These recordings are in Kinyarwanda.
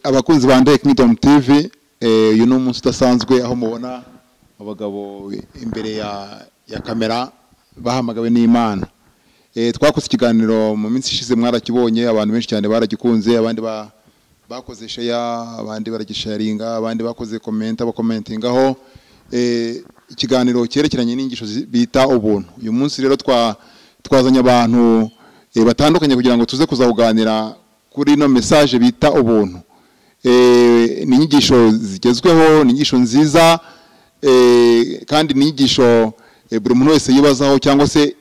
Abakunzi ba Ndeye Kingdom TV, uyu ni umunsi udasanzwe aho mubona abagabo imbere ya kamera bahamagawe n'Imana. Twakoze ikiganiro mu minsi ishize, mwarakibonye, abantu benshi cyane baragikunze, abandi bakoze share, abandi baragisharinga, abandi bakoze comment, abakomentingaho ikiganiro cyerekeranye n'inyigisho bita ubuntu. Uyu munsi rero twazanye abantu batandukanye kugira ngo tuze kuzakuganira kuri no message bita ubuntu. Ni inyigisho zigezweho, ni inyigisho nziza, kandi ni inyigisho buri muntu wese yibazaho cyangwa se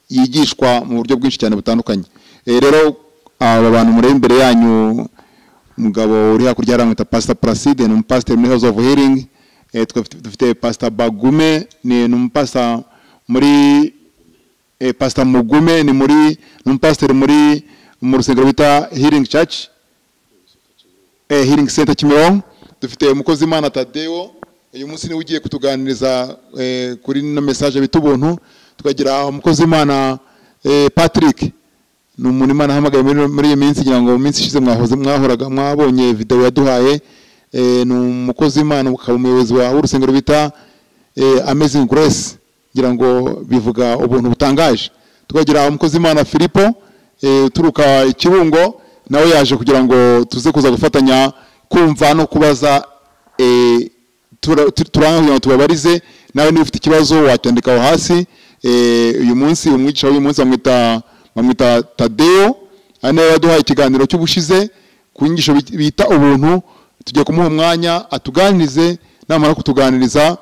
yigishwa mu buryo bwinshi cyane butandukanye. Rero aba bantu muri imbere yanyu, umugabo uri hakurya aramwita Pastor Placide, ni umupasiteri muri House of Healing. Dufite Pastor Bagume, ni umupastor muri Pastor Mugume, ni muri umupasiteri muri mu rusengero bita Healing Church, Healing Center Kimironko. Dufite umukozi Imana Tadeo, uyu munsi niwe ugiye kutuganiriza kuri no message bita ubuntu. Tukagira umukozi Imana Patrick, ni umuntu Imana ahamagaye muri iyi minsi, ngira ngo mu minsi ishize mwahoze mwahoraga mwabonye video yaduhaye. Ni umukozi Imana ukaba umuyobozi wa urusengero bita Amazing Grace, ngira ngo bivuga ubuntu butangaje. Tukagira umukozi Imana Filipo uturuka Ikibungo, nawe yaje kugira ngo tuze kuza gufatanya kumva no kubaza, turanga kugira ngo tubabarize. Nawe niba ufite ikibazo wacyandika aho hasi. Uyu munsi umwigisha w'uyu munsi bamwita Tadeo, hano yaduhaye ikiganiro cy'ubushize ku nyigisho bita ubuntu. Tugiye kumuha umwanya atuganirize, namara kutuganiriza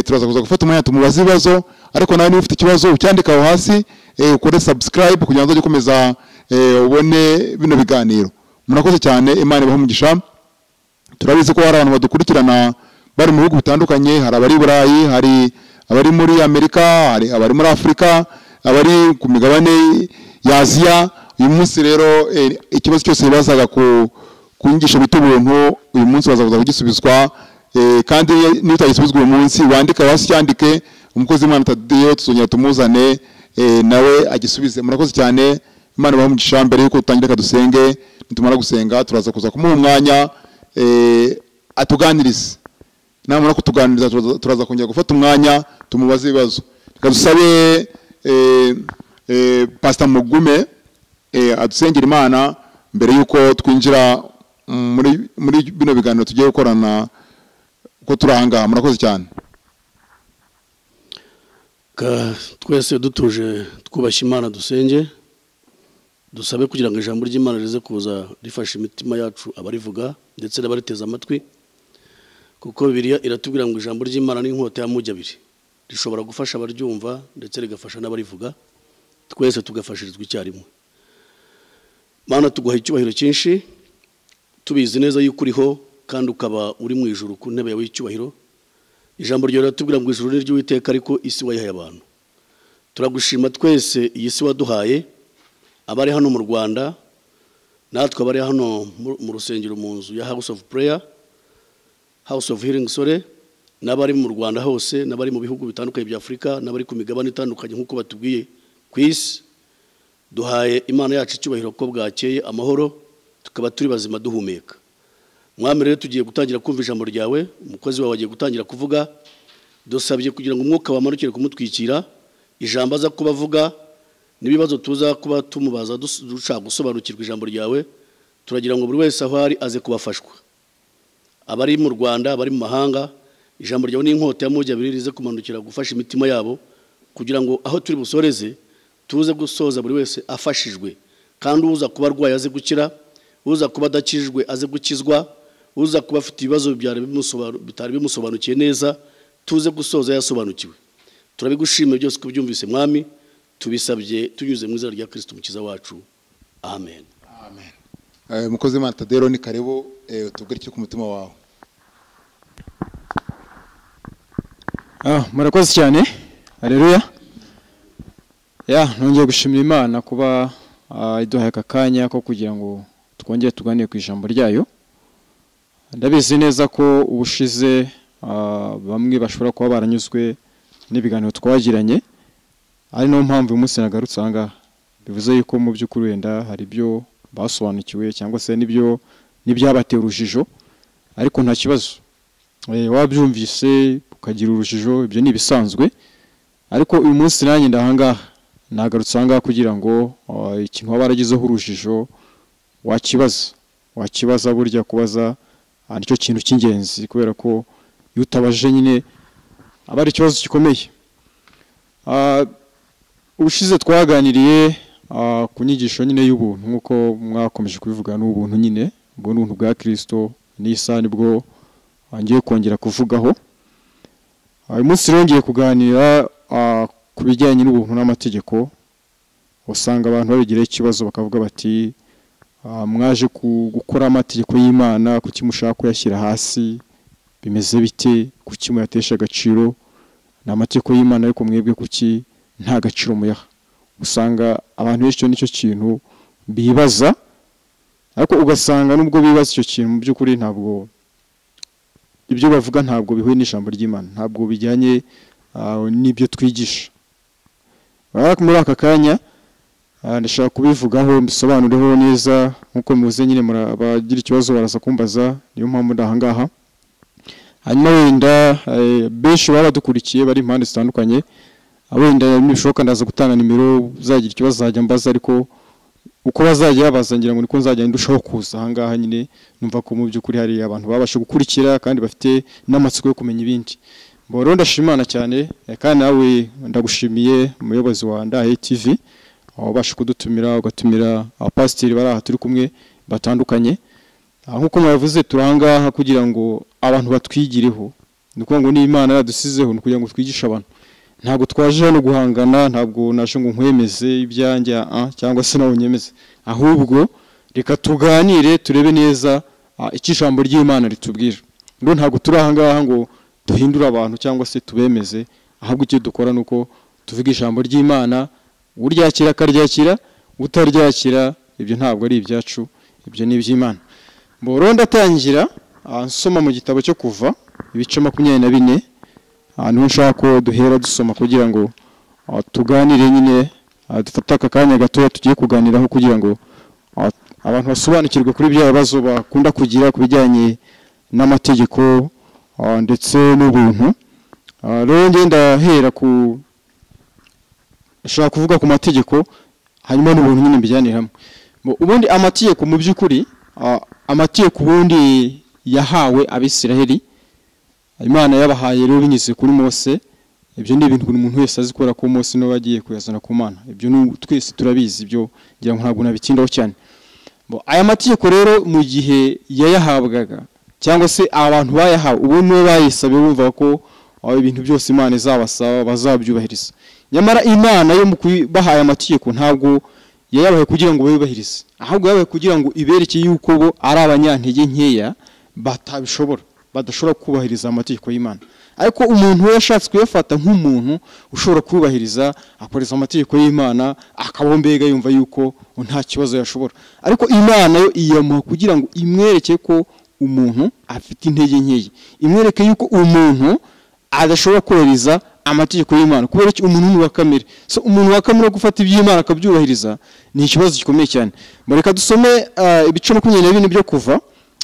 turaza kuza gufata umwanya tumubaze ibibazo. Ariko nawe niba ufite ikibazo ucyandika aho hasi, ukore subscribe kugira ngo uzajye ukomeza ubone bino biganiro. Murakoze cyane, Imana ibahe umugisha. Turabizi ko hari abantu badukurikirana bari mu bihugu bitandukanye, hari abari i Burayi, hari abari muri Amerika, hari abari muri Afurika, abari ku migabane ya Aziya. Uyu munsi rero ikibazo cyose bazaga ku nyigisho bita ubuntu, uyu munsi baza kuza kugisubizwa. Kandi niba utagisubizwa uyu munsi wandika hasi, cyandike, umukozi Imana Tadeo tuzongera tumuzane nawe agisubize. Murakoze cyane, Imana ibahe umugisha. Mbere yuko dutangira reka dusenge, nitumara gusenga turaza kuza kumuha umwanya atuganirize. Namara kutuganiriza turaza kongera gufata umwanya tumubaze ibibazo. Reka dusabe Pastor Mugume adusengera Imana mbere yuko twinjira muri bino biganiro tugiye gukorana ko turanga. Murakoze cyane. Twese dutuje twubashye Imana, dusenge dusabe kugira ngo ijambo ry'Imana rize kuza rifasha imitima yacu, abarivuga ndetse n'abariteza amatwi, kuko Bibiliya iratubwira ngo ijambo ry'Imana ni inkota y'amugi abiri, rishobora gufasha abaryumva ndetse rigafasha n'abarivuga, twese tugafashirizwa icyarimwe. Mana, tuguha icyubahiro cyinshi, tubizi neza yuko uriho kandi ukaba uri mu ijuru ku ntebe yawe y'icyubahiro. Ijambo ryawe riratubwira ngo ijuru ni iry'Uwiteka ariko isi wayihaye abantu. Turagushima twese iyi si waduhaye, abari hano mu Rwanda natwe abari hano mu rusengero mu nzu ya House of Prayer, House of Healing sorry, n'abari mu Rwanda hose, n'abari mu bihugu bitandukanye bya Afurika, n'abari ku migabane itandukanye nk'uko batubwiye ku isi. Duhaye Imana yacu icyubahiro ko bwakeye amahoro, tukaba turi bazima duhumeka. Mwami rero tugiye gutangira kumva ijambo ryawe, umukozi wawe agiye gutangira kuvuga, dusabye kugira ngo umwuka wamanukire kumutwikira, ijambo aza kuba avuga n'ibibazo tuza kuba tumubaza dushaka gusobanukirwa ijambo ryawe. Turagira ngo buri wese aho ari aze kubafashwa, abari mu Rwanda, abari mu mahanga, ijambo ryawe ni inkota y'amugi abiri rize kumanukira gufasha imitima yabo, kugira ngo aho turi busoreze tuze gusoza buri wese afashijwe, kandi uza kuba arwaye aze gukira, uza kuba adakijwe aze gukizwa, uza kuba afite ibibazo bitari bimusobanukiye neza tuze gusoza yasobanukiwe. Turabigushimira byose kubyumvise Mwami, tubisabye tunyuze mu izina rya Kristo Umukiza wacu, amen. Amen. Umukozi Imana Tadeo, ni karibu, tubwire icyo ku mutima wawe. Murakoze cyane. Haleluya. Ya, nongeye gushimira Imana kuba iduhaye aka kanya ko kugira ngo twongere tuganire ku ijambo ryayo. Ndabizi neza ko ubushize bamwe bashobora kuba baranyuzwe n'ibiganiro twagiranye, ari no mpamvu uyu munsi nagarutse aha ngaha. Bivuze yuko mu by'ukuri wenda hari ibyo basobanukiwe cyangwa se n'ibyo n'ibyabateye urujijo, ariko nta kibazo. Wabyumvise ukagira urujijo, ibyo ni ibisanzwe. Ariko uyu munsi nanjye ndahangaha, nagarutse ahangaha kugira ngo ikintu waba waragizeho urujijo wakibaza. Burya kubaza nicyo kintu cy'ingenzi, kubera ko iyo utabajije nyine aba ari ikibazo gikomeye. Ubushize twaganiriye ku nyigisho nyine y'ubuntu, nk'uko mwakomeje kubivuga, n'ubuntu nyine, ubwo ni ubuntu bwa Kristo, n'isaha nibwo ngiye kongera kuvugaho. Uyu munsi rero ngiye kuganira ku bijyanye n'ubuntu n'amategeko. Usanga abantu babigiraho ikibazo bakavuga bati mwaje gukora amategeko y'Imana, kuki mushaka kuyashyira hasi, bimeze bite, kuki muyatesha agaciro? Ni amategeko y'Imana ariko mwebwe kuki nta gaciro muyaha? Usanga abantu benshi nicyo kintu bibaza, ariko ugasanga nubwo bibaza icyo kintu, mu by'ukuri ntabwo ibyo bavuga ntabwo bihuye n'ijambo ry'Imana, ntabwo bijyanye n'ibyo twigisha. Muri aka kanya ndashaka kubivugaho, mbisobanureho neza, nkuko muze nyine abagira ikibazo baraza kumbaza, niyo mpamvu ndahangaha. Hanyuma wenda benshi baba badukurikiye bari impande zitandukanye, wenda nibishoboka ndaza gutanga nimero, uzagira ikibazo azajya mbaza, ariko uko bazajya babaza ngira ngo niko nzajya ndushaho kuza ahangaha nyine, numva ko mu by'ukuri hari abantu babasha gukurikira kandi bafite n'amatsiko yo kumenya ibindi. Mboro ndashimana cyane, kandi nawe ndagushimiye umuyobozi wa Ndahe TV, wabasha kudutumira, ugatumira abapasiteri bari aha turi kumwe batandukanye. Nkuko mwavuze, turahangaha kugira ngo abantu batwigireho, ni ukuvuga ngo n'Imana yadusizeho ni kugira ngo twigishe abantu. Ntabwo twaje hano guhangana, ntabwo naje ngo nkwemeze ibyanjye cyangwa se nawe unyemeze, ahubwo reka tuganire turebe neza icyo ijambo ry'Imana ritubwira. Rero ntabwo turi ahangaha ngo duhindure abantu cyangwa se tubemeze, ahubwo icyo dukora nuko tuvuga ijambo ry'Imana, uryakira akaryakira, utaryakira ibyo ntabwo ari ibyacu, ibyo ni iby'Imana. Mboro ndatangira nsoma mu gitabo cyo Kuva ibice 24, niho nshaka ko duhera dusoma kugira ngo tuganire nyine, dufate aka kanya gatoya tugiye kuganiraho kugira ngo abantu basobanukirwe kuri bya bibazo bakunda kugira ku bijyanye n'amategeko ndetse n'ubuntu. Rero njye ndahera ku nshaka kuvuga ku mategeko, hanyuma n'ubuntu nyine mbijyanire hamwe. Ubundi amategeko mu by'ukuri, amategeko ubundi yahawe Abisiraheli, Imana yabahaye rero binyuze kuri Mose. Ibyo ni ibintu buri muntu wese azi, kubera ko Mose niwe wagiye kuyazana ku Mana, ibyo twese turabizi, ibyo ngira ngo ntabwo nabitindaho cyane. Aya mategeko rero mu gihe yayahabwaga cyangwa se abantu bayahawe, ubu niwe bayisabiye, bumva ko ibintu byose Imana izabasaba bazabyubahiriza. Nyamara Imana yo mu kubahaye amategeko ntabwo yayabahaye kugira ngo bayubahirize, ahubwo yabahaye kugira ngo ibereke yuko bo ari abanyantege nkeya batabishobora, badashobora kubahiriza amategeko y'Imana. Ariko umuntu we yashatse kuyafata nk'umuntu ushobora kubahiriza, akoreza amategeko y'Imana, akabaho mbega yumva yuko nta kibazo yashobora. Ariko Imana yo iyamuha kugira ngo imwereke ko umuntu afite intege nkeya, imwereke yuko umuntu adashobora kubahiriza amategeko y'Imana, kubera ko umuntu ni wa kamere. So umuntu wa kamere gufata iby'Imana akabyubahiriza ni ikibazo gikomeye cyane. Mureka dusome ibice 24 byo Kuva,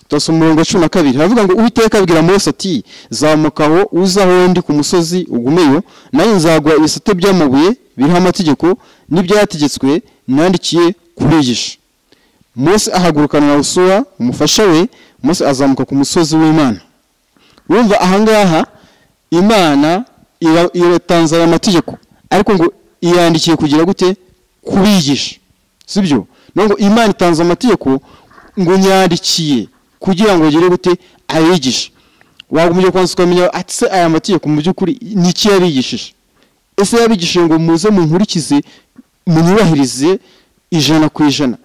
turasoma umurongo wa 12. Haravuga ngo Uwiteka abwira Mose ati zamuka aho uze aho ndi ku musozi ugumeyo, nanjye nzaguha ibisate by'amabuye biriho amategeko n'ibyategetswe nandikiye kubigisha. Mose ahagurukana na Yosuwa umufasha we, Mose azamuka ku musozi w'Imana. Urumva ahangaha Imana iratanze aya mategeko, ariko ngo iyandikiye kugira gute? Kubigisha, sibyo? Ngo Imana itanze amategeko ngo nyandikiye kugira ngo agire gute? Abigishe. Wagumye kwanza ukamenya ati se aya mategeko mu by'ukuri ni iki yabigishije? Ese yabigishije ngo muze munkurikize, munyubahirize 100%?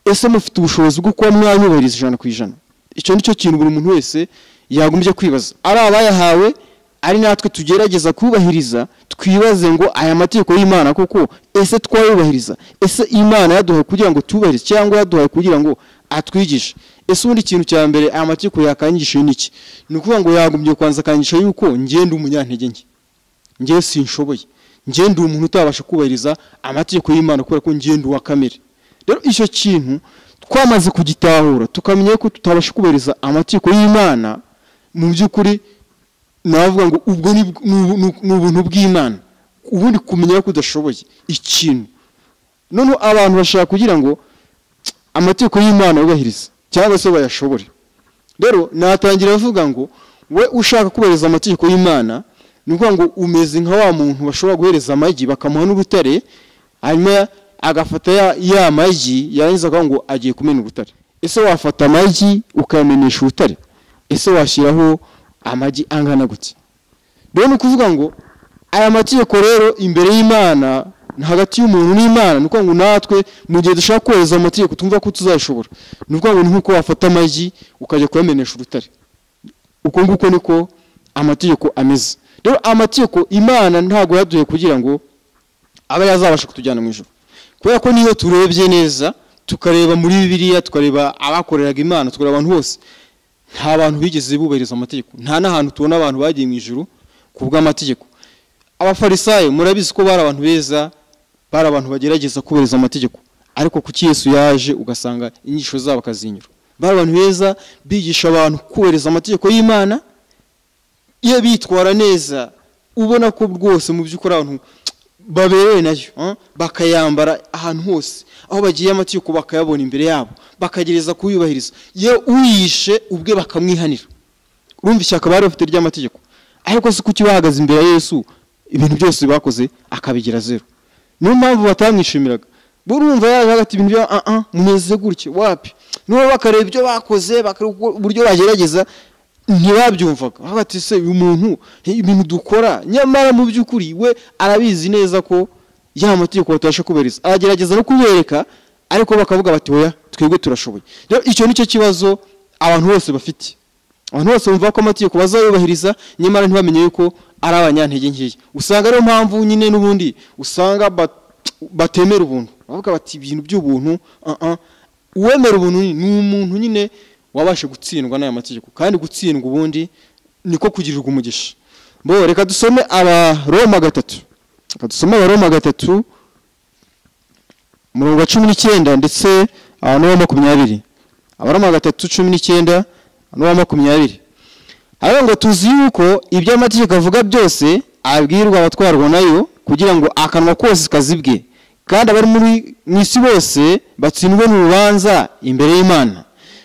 Ese mufite ubushobozi bwo kuba mwanyubahiriza 100%? Icyo nicyo kintu buri muntu wese yagombye kwibaza, ari abayahawe ari natwe tugerageza kubahiriza, twibaze ngo aya mategeko y'Imana koko ese twayubahiriza? Ese Imana yaduhaye kugira ngo tubahirize cyangwa yaduhaye kugira ngo atwigishe? Ese ubundi ikintu cya mbere aya mategeko yakanyigishije ni iki? Ni ukuvuga ngo yagombye kwanza akanyigisha yuko ngenda umunyantege nke, ngewe sinshoboye, ngenda umuntu utabasha kubahiriza amategeko y'Imana kubera ko ngenda uwa kamere. Rero icyo kintu Twamaze kugitahura tukamenya ko tutabasha kubahiriza amategeko y'Imana, mu by'ukuri navuga ngo ubwo ni ubuntu bw'Imana. Ubundi kumenya ko udashoboye ikintu. None abantu bashaka kugira ngo amategeko y'Imana yubahirize cyangwa se bayashobore. Rero natangira avuga ngo we ushaka kubahiriza amategeko y'Imana, ni ukuvuga ngo umeze nka wa muntu bashobora guhereza amagi bakamuha n'urutare, hanyuma agafata ya magi yarangiza akavuga ngo agiye kumena urutare. Ese wafata amagi ukayamenesha urutare? Ese washyiraho amagi angana gute? Rero ni ukuvuga ngo aya mategeko rero imbere y'Imana, hagati y'umuntu n'Imana, ni ukuvuga ngo natwe mu gihe dushaka kubahiriza amategeko tumva ko tuzayashobora, ni ukuvuga ngo ni nk'uko wafata amagi ukajya kuyamenesha urutare. Uko nguko niko amategeko ameze. Rero amategeko Imana ntabwo yaduhaye kugira ngo abe yazabasha kutujyana mu ijuru. Kubera ko niyo turebye neza tukareba muri Bibiliya, tukareba abakoreraga Imana, tukareba abantu bose, nta bantu bigeze bubahiriza amategeko. Nta n'ahantu tubona abantu bagiye mu ijuru ku bw'amategeko. Abafarisayo murabizi ko bari abantu beza, bari abantu bagerageza kubahiriza amategeko, ariko kuki Yesu yaje ugasanga inyigisho zabo akazinyura? Bari abantu beza bigisha abantu kubahiriza amategeko y'Imana, iyo bitwara neza ubona ko rwose mu by'ukuri abantu baberewe nayo, bakayambara ahantu hose aho bagiye amategeko bakayabona imbere yabo, bakagereza kuyubahiriza. Iyo uyishe ubwe bakamwihanira. Urumva ishyaka bari bafite ry'amategeko, ariko se kuki bahagaze imbere ya Yesu ibintu byose bakoze akabigira zero? Niyo mpamvu batamwishimiraga. Burumva yaje hagati ibintu bya mumeze gutya wapi, nibo bakareba ibyo bakoze, bakareba uburyo bagerageza, ntibabyumvaga. Hagati se uyu muntu ibintu dukora, nyamara mu by'ukuri we arabizi neza ko ya mategeko batabasha kubahiriza, aragerageza no kubereka, ariko bakavuga bati oya twebwe turashoboye. Rero icyo nicyo kibazo abantu bose bafite. Abantu bose bumva ko amategeko bazayubahiriza, nyamara ntibamenye yuko ari abanyantege nkeya. Usanga ariyo mpamvu nyine n'ubundi usanga batemera ubuntu, bavuga bati ibintu by'ubuntu. Uwemera ubuntu ni umuntu nyine wabashe gutsindwa n'aya mategeko, kandi gutsindwa ubundi niko kugirirwa umugisha. Bo reka dusome Abaroma 3. Reka dusome Abaroma 3 umurongo wa 19 ndetse n'uwa 20. Abaroma 3:19 n'uwa 20. Hariho ngo tuzi yuko ibyo amategeko avuga byose abwirwa abatwarwa nayo, kugira ngo akanwa kose kazibwe, kandi abari muri mu isi bose batsindwe n'urubanza imbere y'Imana.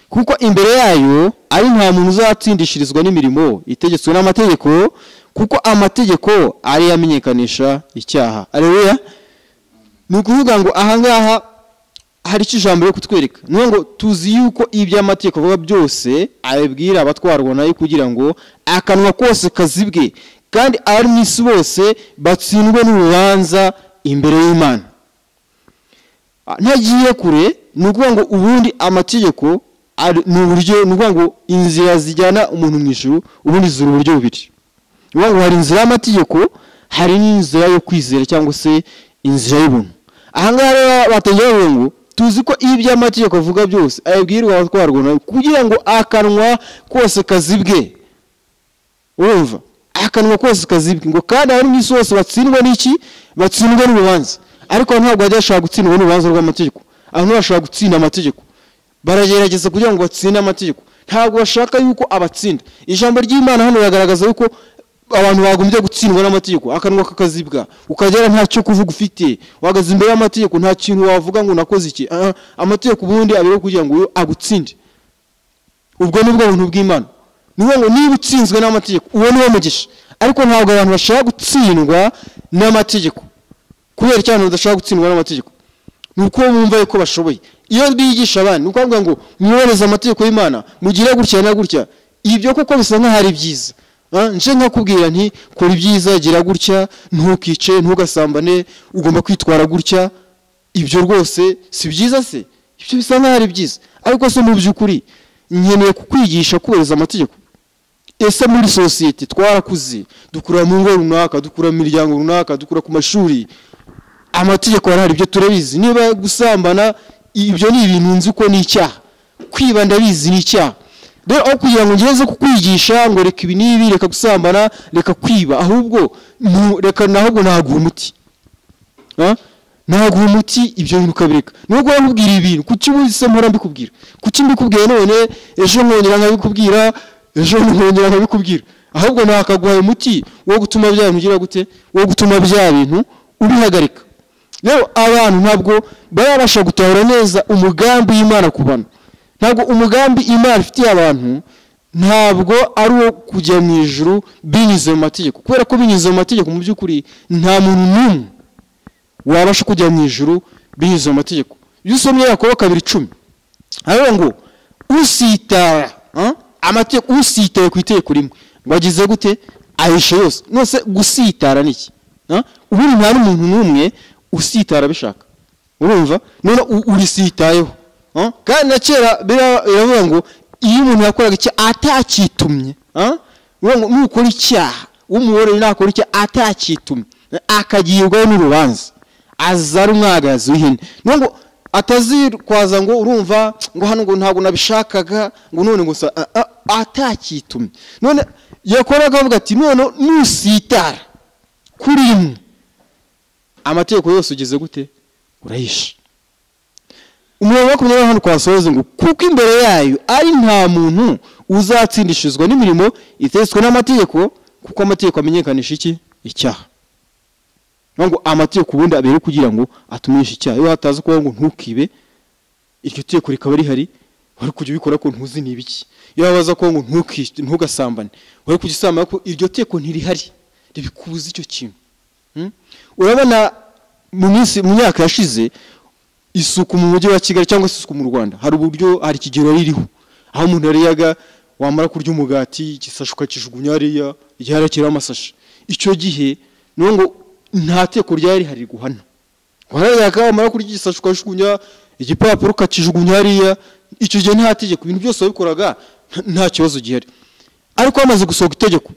Kuko imbere yayo ari nta muntu uzatsindishirizwa n'imirimo itegetswe n'amategeko, kuko amategeko ari yamenyekanisha icyaha. Haleluya. Ni ukuvuga ngo aha ngaha hari icyo ijambo ryo kutwereka. Ni ngo tuzi yuko ibyo amategeko avuga byose abibwira abatwarwa nayo, kugira ngo akanwa kose kazibwe, kandi abari mu isi bose batsindwe n'urubanza imbere y'Imana. Ntagiye kure, ni ukuvuga ngo ubundi amategeko ni uburyo, ni ukuvuga ngo inzira zijyana umuntu mu ijuru ubundi ziri uburyo bubiri. Ni ukuvuga ngo hari inzira y'amategeko, hari n'inzira yo kwizera cyangwa se inzira y'ubuntu. Aha ngaha rero batangira bavuga ngo tuzi ko ibyo amategeko avuga byose abibwirwa abatwarwa nayo, kugira ngo akanwa kose kazibwe. Urumva, akanwa kose kazibwe, ngo kandi abari mu isi bose batsindwa n'iki? Batsindwa n'urubanza. Ariko ntabwo bajya bashaka gutsindwa n'urubanza rw'amategeko, abantu bashaka gutsinda amategeko, baragerageza kugira ngo batsinde amategeko, ntabwo bashaka yuko abatsinda. Ijambo ry'Imana hano riragaragaza yuko abantu bagombye gutsindwa n'amategeko, akanwa kakazibwa, ukagera nta cyo kuvuga ufite, wahagaze imbere y'amategeko nta kintu wavuga ngo nakoze iki. Amategeko ubundi abereho kugira ngo agutsinde. Ubwo nibwo buntu bw'Imana. Ni ngo niba utsinzwe n'amategeko uwo niwo mugisha. Ariko ntabwo abantu bashaka gutsindwa n'amategeko. Kubera icyo abantu badashaka gutsindwa n'amategeko ni uko bumva yuko bashoboye. Iyo bigisha abandi ni ukuvuga ngo mwubahirize amategeko y'Imana, mugire gutya na gutya, ibyo koko bisa nk'aho ari byiza. Nje nkakubwira nti kora ibyiza, gira gutya, ntukice, ntugasambane, ugomba kwitwara gutya, ibyo rwose si byiza se? Ibyo bisa nk'aho ari byiza. Ariko se mu by'ukuri nkeneye kukwigisha kubahiriza amategeko? Ese muri sosiyete twarakuze, dukura mu ngo runaka, dukura mu miryango runaka, dukura ku mashuri, amategeko arahari, ibyo turabizi. Niba gusambana ibyo ni ibintu nzi ko ni icyaha, kwiba ndabizi ni icyaha. Rero aho kugira ngo ngeze kukwigisha ngo reka ibi n'ibi, reka gusambana, reka kwiba, ahubwo reka nahubwo naguha umuti. Naguha umuti ibyo bintu ukabireka. Nubwo nkubwira ibintu, kuki wese mpora mbikubwira? Kuki mbikubwiye none ejo nkongera nkabikubwira, ejo nkongera nkabikubwira? Ahubwo nakaguha umuti wo gutuma bya bintu ugira gute, wo gutuma bya bintu ubihagarika. Rero abantu ntabwo barabasha gutahura neza umugambi w'Imana ku bantu. Ntabwo umugambi Imana ifitiye abantu ntabwo ari uwo kujya mu ijuru binyuze mu mategeko, kubera ko binyuze mu mategeko mu by'ukuri nta muntu n'umwe wabasha kujya mu ijuru binyuze mu mategeko. Iyo usomye Yakobo 2:10 aravuga ngo usitara amategeko, usitaye ku itegeko rimwe ngo agize gute ahishe yose. Nose gusitara niki? Ubundi nta n'umuntu n'umwe usitara bishaka, urumva? None urisitayeho. Kandi na kera biravuga ngo iyo umuntu yakoraga icyaha atakitumye, ngo nukora icyaha umuhorere nakora icyaha atakitumye akagirwaho n'urubanza, aza ari umwagazi w'ihene. Ngo atazirwaza ngo urumva ngo hano ngo ntabwo nabishakaga ngo none ngo atakitumye. None yakoraga avuga ati none nusitara kuri imwe amategeko yose ugeze gute urayishe. Umurongo wa 20 hano twasoze ngo kuko imbere yayo ari nta muntu uzatsindishizwa n'imirimo itetswe n'amategeko, kuko amategeko amenyekanisha iki? Icyaha. Ngo amategeko ubundi abere kugira ngo atumenyeshe icyaha. Iyo hataza kuba ngo ntukibe, iryo tegeko rikaba rihari, wari kujya ubikora ko ntuzi ni ibiki. Iyo habaza kuba ngo ntugasambane, wari kujya usambana ko iryo tegeko ntirihari ribikubuza icyo kintu. Urabona mu minsi mu myaka yashize isuku mu mujyi wa Kigali cyangwa se isuku mu Rwanda hari uburyo, hari ikigero ririho aho umuntu yariyaga wamara kurya umugati igisashi ukakijugunya hariya igiharakira amasashi. Icyo gihe niyo ngo nta teko ryari rihari guhana. Wariyaga wamara kurya igisashi ukajugunya igipapuro ukakijugunya hariya, icyo gihe nta tegeko, ibintu byose wabikoraga nta kibazo gihari. Ariko hamaze gusohoka itegeko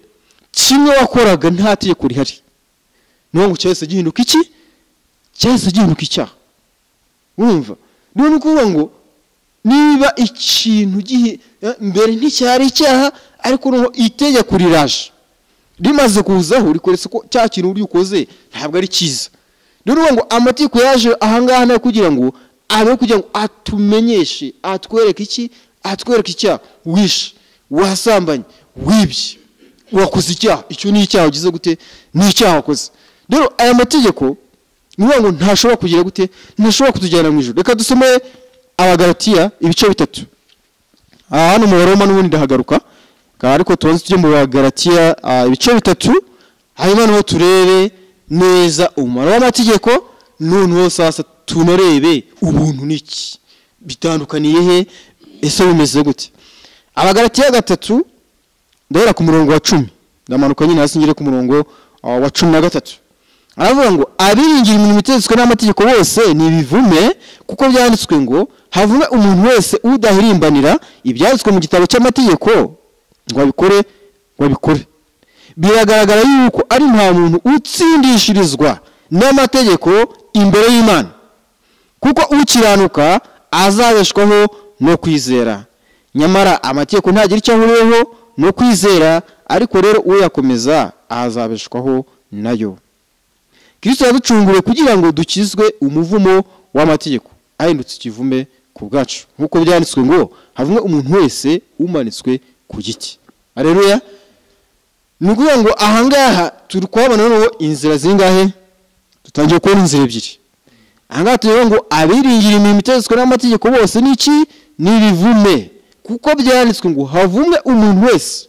kimwe wakoraga nta tegeko rihari, niyo ngo cyahise gihinduka iki? Cyahise gihinduka icyaha. Urumva? Niyo ni ukuvuga ngo niba ikintu gihe mbere nticyari icyaha, ariko noneho itegeko riraje rimaze kuzaho rikoretse ko cya kintu uri ukoze ntabwo ari cyiza. Rero ngo amategeko yaje ahangaha nayo kugira ngo abe kugira ngo atumenyeshe, atwereke iki? Atwereke icyaha. Wishe, wasambanye, wibye, wakoze icyaha, icyo ni icyaha ugize gute? Ni icyaha wakoze. Rero aya mategeko niyo ngo ntashobora kugira gute, ntashobora kutujyana mu ijuru. Reka dusome Abagalatiya ibice 3. Hano mu Baroma n'ubundi ndahagaruka, ariko tubanze tujye mu Bagalatiya ibice 3, hanyuma noneho turebe neza umumaro w'amategeko, noneho sasa tunarebe ubuntu niki, bitandukaniye he, ese bimeze gute. Abagalatiya 3 ndahera ku murongo wa 10, ndamanuka nyine hasi ngere ku murongo wa 13. Aravuga ngo abiringira imirimo itetswe n'amategeko bose ni ibivume, kuko byanditswe ngo havume umuntu wese udahirimbanira ibyanditswe mu gitabo cy'amategeko ngo abikore, ngo abikore. Biragaragara yuko ari nta muntu utsindishirizwa n'amategeko imbere y'Imana, kuko ukiranuka azabeshwaho no kwizera. Nyamara amategeko ntagira icyo ahuriyeho no kwizera, ariko rero uyakomeza azabeshwaho nayo. Kristo yaducunguriye kugira ngo dukizwe umuvumo w'amategeko, ahindutse ikivume ku bwacu, nkuko byanditswe ngo havumwe umuntu wese umanitswe ku giti. Haleluya. Ni ukuvuga ngo ahangaha turi kuhabona noneho inzira zingahe? Dutangiye kubona inzira ebyiri. Ahangaha tureba ngo abiringira imirimo itetswe n'amategeko bose ni iki? Ni ibivume, kuko byanditswe ngo havumwe umuntu wese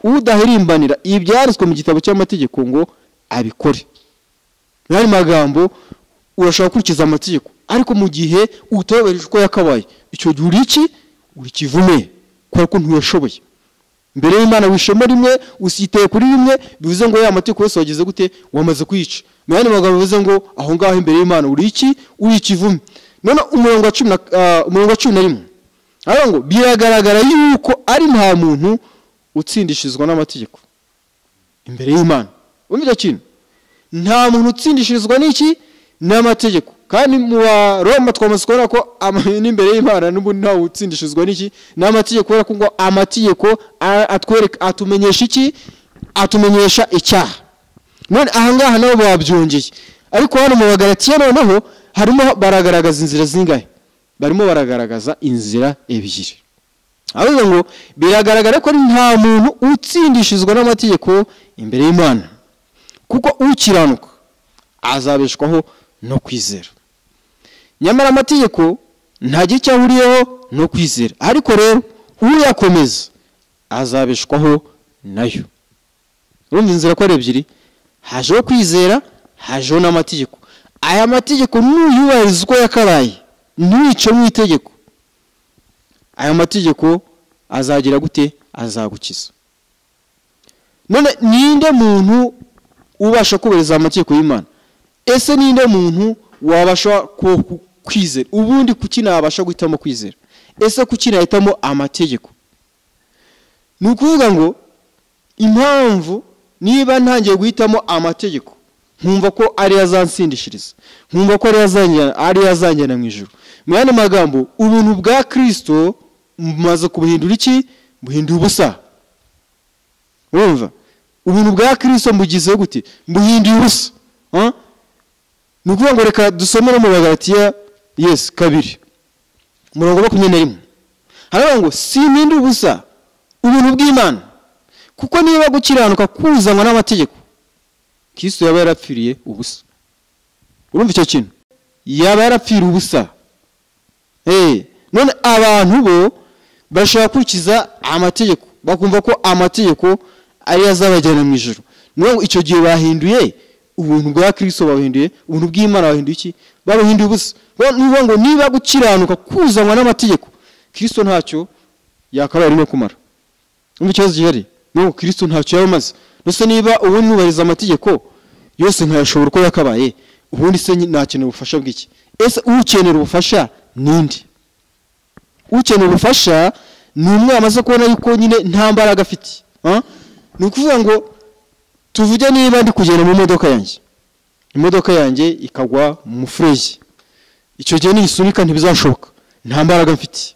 udahirimbanira ibyanditswe mu gitabo cy'amategeko ngo abikore. N'andi magambo, urashaka gukurikiza amategeko, ariko mu gihe utobereje uko yakabaye, icyo gihe uri iki? Uri kivume, kubera ko ntuyashoboye. Mbere y'Imana wishemo rimwe, usiteye kuri rimwe, bivuze ngo ya mategeko yose wagize gute? Wamaze kwica. N'andi magambo bivuze ngo aho ngaho imbere y'Imana uri iki? Uri ikivume. None umurongo wa 11 aravuga ngo biragaragara yuko ari nta muntu utsindishirizwa n'amategeko imbere y'Imana. Umva icyo kintu? Nta muntu utsindishirizwa n'iki? N'amategeko. Kandi mu Baroma twamaze kubona ko n'imbere y'Imana n'ubundi ntawe utsindishirizwa n'iki? N'amategeko, kubera ko ngo amategeko atwereka, atumenyesha iki? Atumenyesha icyaha. None ahangaha nabo babyongeye. Ariko hano mu Bagalatiya noneho harimo baragaragaza inzira zingahe? Barimo baragaragaza inzira ebyiri. Avuga ngo biragaragara ko nta muntu utsindishizwa n'amategeko imbere y'Imana, kuko ukiranuka azabeshwaho no kwizera. Nyamara amategeko ntagira icyo ahuriyeho no kwizera, ariko rero uyakomeza azabeshwaho nayo. Urumva inzira ko ari ebyiri, hajeho kwizera, hajeho n'amategeko. Aya mategeko nuyubahiriza uko yakabaye, ntuyice mu itegeko, aya mategeko azagira gute? Azagukiza. None ninde muntu ubasha kubahiriza amategeko y'Imana? Ese ninde muntu wabasha kwizera? Ubundi kuki nabasha guhitamo kwizera? Ese kuki nahitamo amategeko? Ni ukuvuga ngo impamvu niba ntangiye guhitamo amategeko, nkumva ko ari azansindishiriza, nkumva ko ari azanjyana mu ijuru. Mu yandi magambo, ubuntu bwa Kristo maze kubuhindura iki? Buhindura ubusa. Urumva? Ubuntu bwa Kristo mbugize gute? Mbuhinduye ubusa. Ni ukuvuga ngo reka dusomere mu Bagalatiya 2 umurongo 21. Haravuga ngo simpindura ubusa ubuntu bw'Imana, kuko niba gukiranuka kuzanwa n'amategeko, Kristo yaba yarapfiriye ubusa. Urumva icyo kintu? Yaba yarapfiriye ubusa. None abantu bo bashaka gukurikiza amategeko, bakumva ko amategeko ari azabajyana mu ijuru. None icyo gihe bahinduye ubuntu bwa Kristo, bahinduye ubuntu bw'Imana, bahinduye iki? Bahinduye ubusa. Niba ngo niba gukiranuka kuzanwa n'amategeko, Kristo ntacyo yakabaye arimo kumara. Umva ikibazo gihari? No Kristo ntacyo yamaze. Nose niba ubu nubahiriza amategeko yose nkayashobora uko yakabaye, ubundi se nakenera ubufasha bw'iki? Ese ukenera ubufasha ninde? Ukenera ubufasha ni umwe amaze kubona yuko nyine nta mbaraga afite. Ni ukuvuga ngo tuvuge niba ndi kugenda mu modoka yanjye, imodoka yanjye ikagwa mu muferege, icyo gihe niyisunika ntibizashoboka, nta mbaraga mfite.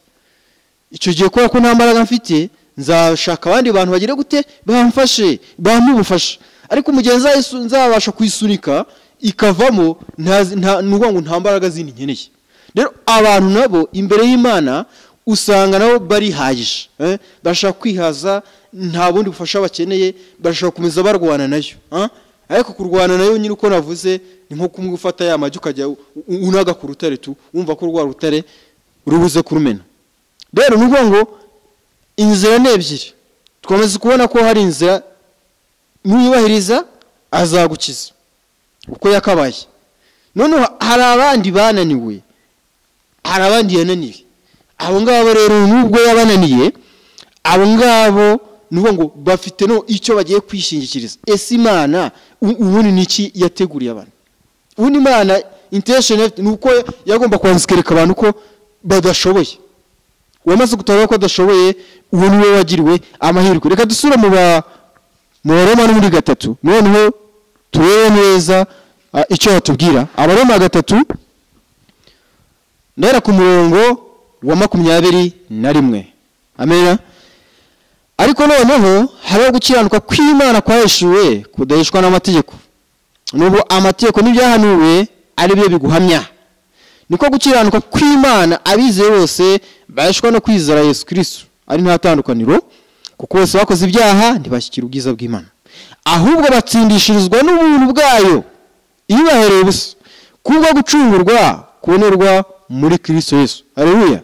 Icyo gihe kubera ko nta mbaraga mfite, nzashaka abandi bantu bagire gute? Bamfashe, bampe ubufasha. Ariko mu gihe nzabasha kuyisunika ikavamo, nta ngo nta mbaraga zindi nkeneye. Rero abantu nabo imbere y'Imana usanga nabo barihagije, bashaka kwihaza, nta bundi bufasha bakeneye, bashaka gukomeza barwana nayo. Ariko kurwana nayo nyine uko navuze ni nko kumwe ufata ya magi ukajya unaga ku rutare tu, wumva ko rwa rutare urubuze kurumena. Rero ni ukuvuga ngo inzira ni ebyiri. Twamaze kubona ko hari inzira nuyubahiriza azagukiza uko yakabaye. Noneho hari abandi bananiwe, hari abandi yananiye. Abo ngabo rero nubwo yabananiye, abo ngabo nuko ngo bafite no icyo bagiye kwishingikiriza. Ese Imana ubundi niki yateguriye abantu? Ubundi Imana intention nuko yagomba kwanzikereka abantu ko badashoboye. Uwamaze gutabara ko adashoboye, uwo niwe wagiriwe amahirwe. Reka dusure mu Baroma no muri 3, noneho turebe neza icyo batubwira. Abaroma 3 ndera ku murongo wa 21. Amena. Ariko noneho hariho gukiranuka kw'Imana kwaheshuwe kudaheshwa n'amategeko, nubwo amategeko n'ibyahanuwe ari byo biguhamya. Niko gukiranuka kw'Imana abizeye bose baheshwa no kwizera Yesu Kristo, ari nta tandukaniro, kuko bose bakoze ibyaha ntibashyikira ubwiza bw'Imana, ahubwo batsindishirizwa n'ubuntu bwayo ibahereye ubusa, kubwo gucungurwa kubonerwa muri Kristo Yesu. Haleluya.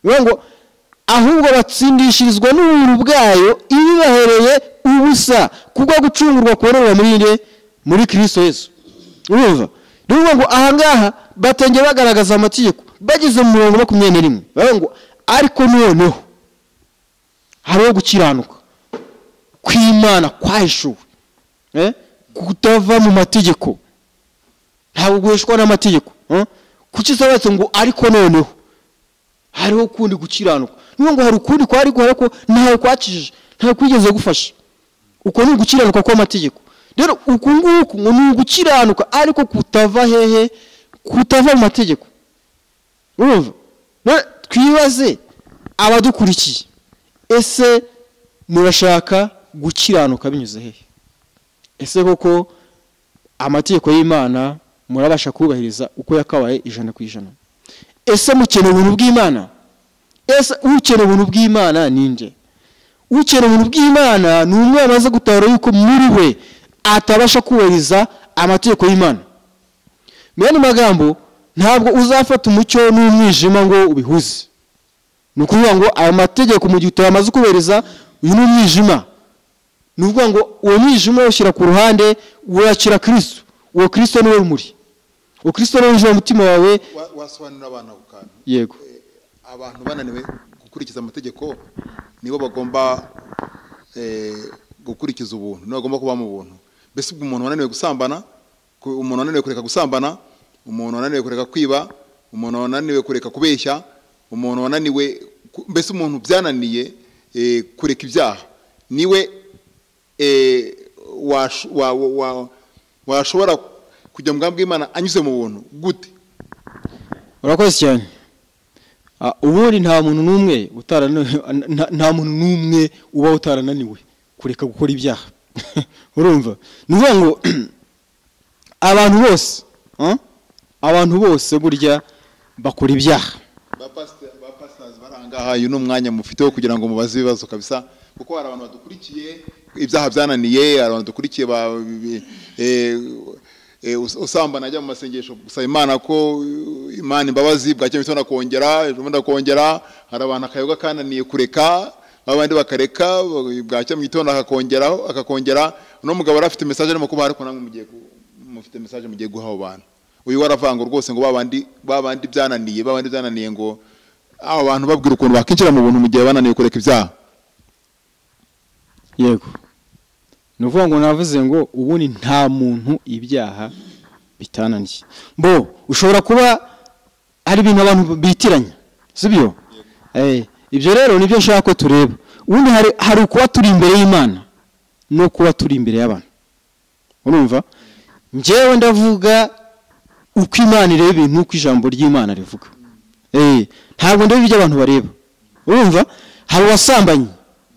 Ngo ahubwo batsindishirizwa n'ubuntu bwayo ibahereye ubusa, kubwo gucungurwa kubonerwa muri muri Kristo Yesu. Urumva? Ndumva ngo ahangaha batangiye bagaragaza amategeko bageze mu murongo 21, bavuga ngo ariko noneho hariho gukiranuka kw'Imana kwahishuwe, kutava mu mategeko, ntabwo guheshwa n'amategeko. Kuki sabatse ngo ariko noneho hariho kundi gukiranuka? Niyo ngo hari ukundi kwari guhara ko ntawe kwakijije, ntawe kwigeze gufasha. Uko ni gukiranuka kw'amategeko. Rero uku nguku ngo ni ugukiranuka ariko kutava hehe? Kutava mu mategeko. Urumva? Twibaze abadukurikiye, ese murashaka gukiranuka binyuze hehe? Ese koko Amategeko y'Imana murabasha kubahiriza uko yakabaye 100%? Ese mukeneye ubuntu bw'Imana? Ese ukeneye ubuntu bw'Imana ninde? Ukeneye ubuntu bw'Imana ni umwe wamaze gutahura yuko muri we atabasha kubahiriza amategeko y'Imana. Mu yandi magambo, ntabwo uzafata umucyo n'umwijima ngo ubihuze. Ni ukuvuga ngo ayo mategeko mu gihe utayamaze kubahiriza, uyu ni umwijima. Ni ukuvuga ngo uwo mwijima ushyira ku ruhande, wakira Kristo. Uwo Kristo niwe rumuri. Uwo Kristo niwe winjira mu mutima wawe. Wasobanurira abantu ako kantu. Yego. Abantu bananiwe gukurikiza amategeko nibo bagomba gukurikiza ubuntu, nibo bagomba kuba mu buntu. Mbese ubwo umuntu wananiwe gusambana, umuntu wananiwe kureka gusambana, umuntu wananiwe kureka kwiba, umuntu wananiwe kureka kubeshya, umuntu wananiwe, mbese umuntu byananiye kureka ibyaha, niwe washobora kujya mu bwami bw'Imana anyuze mu buntu gute? Urakoze cyane. Ubundi nta muntu n'umwe nta muntu n'umwe uba utarananiwe kureka gukora ibyaha. Urumva? Ni ukuvuga ngo abantu bose, abantu bose burya bakora ibyaha. Ba pastors barangaha, uyu ni umwanya mufite wo kugira ngo mubaze ibibazo kabisa, kuko hari abantu badukurikiye ibyaha byananiye, hari abantu badukurikiye usambana ajya mu masengesho gusaba Imana ko Imana imbabazi, bwacye mu gitondo akongera, ejo bundi akongera. Hari abantu akayoga kananiye kureka, abandi bakareka, bwacye mu gitondo akakongeraho, akakongera. Uno mugabo yari afite message arimo kubaha, ariko namwe mugiye mufite message mugiye guha abo bantu. Uyu waravanga rwose ngo babandi byananiye, babandi byananiye, ngo abo bantu babwira ukuntu bakinjira mu buntu mu gihe bananiye kureka ibyaha. Yego. Ni ukuvuga ngo navuze ngo ubundi nta muntu ibyaha bitananiye. Bo ushobora kuba ari ibintu abantu bitiranya, sibyo? Ibyo rero nibyo nshaka ko tureba. Ubundi hari kuba turi imbere y'Imana no kuba turi imbere y'abantu. Urumva? Njyewe ndavuga uko Imana ireba ibintu, uko ijambo ry'Imana rivuga. Ntabwo ndeba ibyo abantu bareba. Urumva? Hari uwasambanye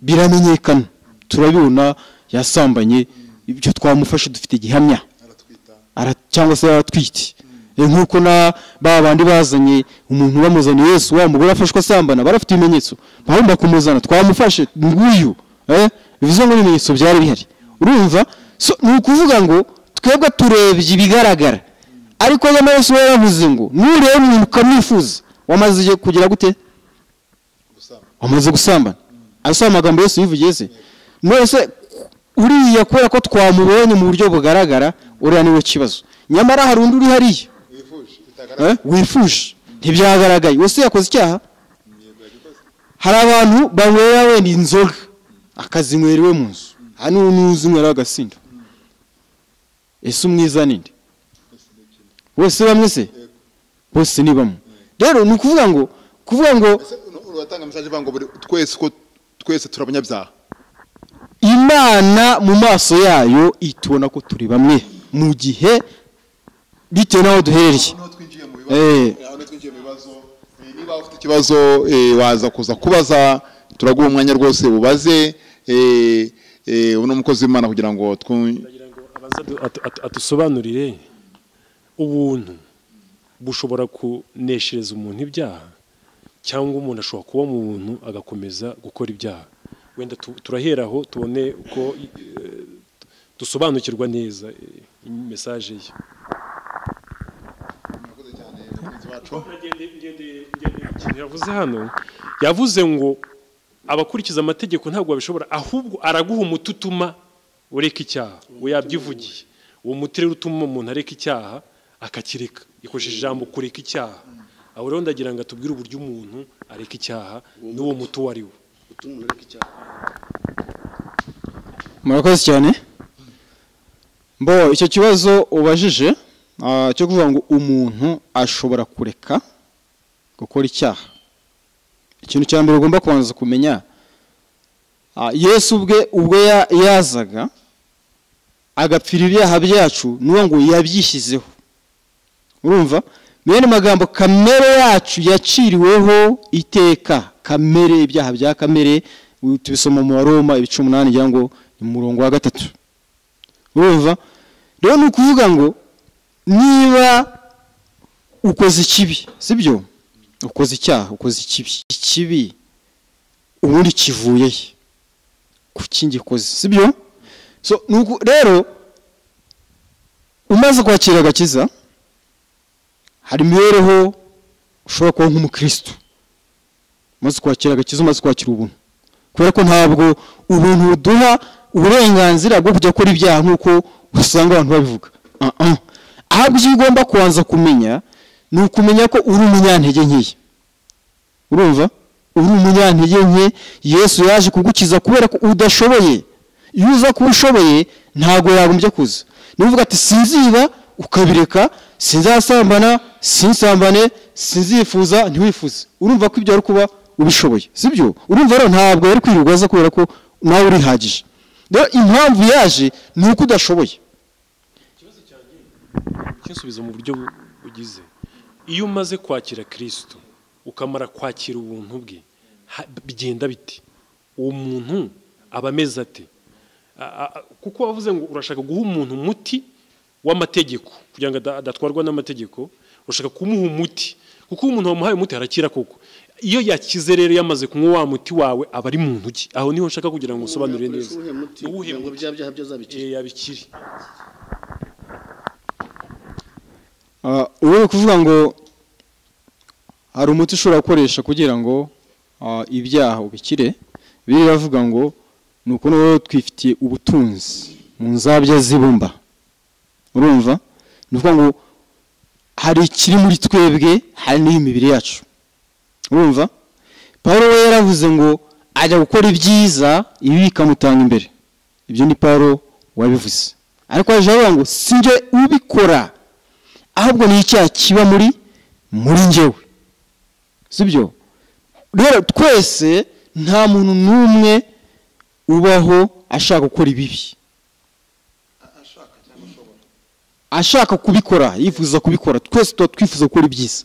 biramenyekana, turabibona yasambanye, ibyo twamufashe dufite gihamya, cyangwa se yaratwite. Nkuko na babandi bazanye umuntu bamuzanye Yesu, wa mugore afashwe asambana, barafite ibimenyetso, bagomba kumuzana, twamufashe nguyu. Bivuze ngo ibimenyetso byari bihari. Urumva? So ni ukuvuga ngo twebwe turebye ibigaragara, ariko nyamara Yesu yaravuze ngo nureba umuntu ukamwifuza, wamaze kugira gute? Wamaze gusambana. Asa amagambo Yesu yivugiye se. None uriya kubera ko twamubonye mu buryo bugaragara, uriya niwe kibazo. Nyamara hari undi uri hariya wifuje, ntibyagaragaye, wese yakoze icyaha. Hari abantu banywera wenda inzoga akazinywera iwe mu nzu, hano n'uzinywera agasinda. Ese umwiza ninde? Bose bamwe se? Bose ni bamwe. Rero ni ukuvuga ngo uratanga message ivuga ngo twese ko twese turabanyabyaha. Imana mu maso yayo itubona ko turi bamwe mu gihe bitewe n'aho duherereye. Niba ufite ikibazo waza kuza kubaza, turaguha umwanya rwose ubaze uno mukozi w'Imana kugira ngo atusobanurire ubuntu bushobora kuneshereza umuntu ibyaha, cyangwa umuntu ashobora kuba mu buntu agakomeza gukora ibyaha. Wenda turaheraho tubone uko dusobanukirwa neza message ye. Yavuze hano, yavuze ngo abakurikiza amategeko ntabwo babishobora, ahubwo araguha umuti utuma ureka icyaha. We yabyivugiye, uwo muti rero utuma umuntu areka icyaha akakireka, ikoresheje ijambo kureka icyaha. Aho rero ndagira ngo atubwire uburyo umuntu areka icyaha n'uwo muti uwo ari wo. Murakoze cyane. Mbo icyo kibazo ubajije cyo kuvuga ngo umuntu ashobora kureka gukora icyaha, ikintu cya mbere ugomba kubanza kumenya, Yesu ubwe yazaga agapfira ibyaha byacu, nuwo ngo yabyishyizeho. Urumva? Mwene magambo kamere yacu yaciriweho iteka, kamere, ibyaha bya kamere, tubisoma mu Roma ibice 8 ngira ngo ni murongo wa 3. Urumva? Rero ni ukuvuga ngo niba ukoze ikibi, sibyo, ukoze icyaha, ukoze ikibi, ikibi ubundi kivuye he? Kuki ngikoze, sibyo? So nuko rero umaze kwakira agakiza, hari imibereho ushobora kuba nk'umukristo. Umaze kwakira agakiza, umaze kwakira ubuntu, kubera ko ntabwo ubuntu buduha uburenganzira bwo kujya gukora ibyaha nk'uko usanga abantu babivuga. Ahubwo icyo ugomba kubanza kumenya ni ukumenya ko uri umunyantege nkeya. Urumva, uri umunyantege nke, Yesu yaje kugukiza kubera ko udashoboye. Iyo uza kuba ushoboye ntabwo yagombye kuza. Niba uvuga ati sinziba, ukabireka, sinzasambana, sinsambane, sinzifuza, ntiwifuze, urumva ko ibyo ari kuba ubishoboye, sibyo? Urumva rero ntabwo yari kwirirwa aza kubera ko nawe urihagije. Rero impamvu yaje ni uko udashoboye. Ikinsubizo mu buryo bugize, iyo umaze kwakira Kristo ukamara kwakira ubuntu bwe, bigenda biti? Uwo muntu aba ameze ate? Kuko wavuze ngo urashaka guha umuntu umuti w'amategeko kugira ngo adatwarwa n'amategeko, urashaka kumuha umuti, kuko umuntu wamuhaye umuti arakira koko. Iyo yakize rero yamaze kunywa wa muti wawe aba ari muntu ki? Aho niho nshaka kugira ngo usobanurire neza. Uwuhe ngo bya byaha byazabikira? Yabikire. Ubu kuvuga ngo hari umuti ushobora gukoresha kugira ngo ibyaha ubikire, Bibiliya iravuga ngo nuko noneho twifitiye ubutunzi mu nzabya z'ibumba. Urumva, ni ukuvuga ngo hari ikiri muri twebwe, hari n'imibiri yacu. Urumva, Paulo we yaravuze ngo ajya gukora ibyiza ibi bikamutanga imbere. Ibyo ni Paulo wabivuze, ariko aje avuga ngo sinjye ubikora, ahubwo ni icyaha kiba muri njyewe, sibyo? Rero twese nta muntu n'umwe ubaho ashaka gukora ibibi, ashaka kubikora, yifuza kubikora. Twese tuba twifuza gukora ibyiza,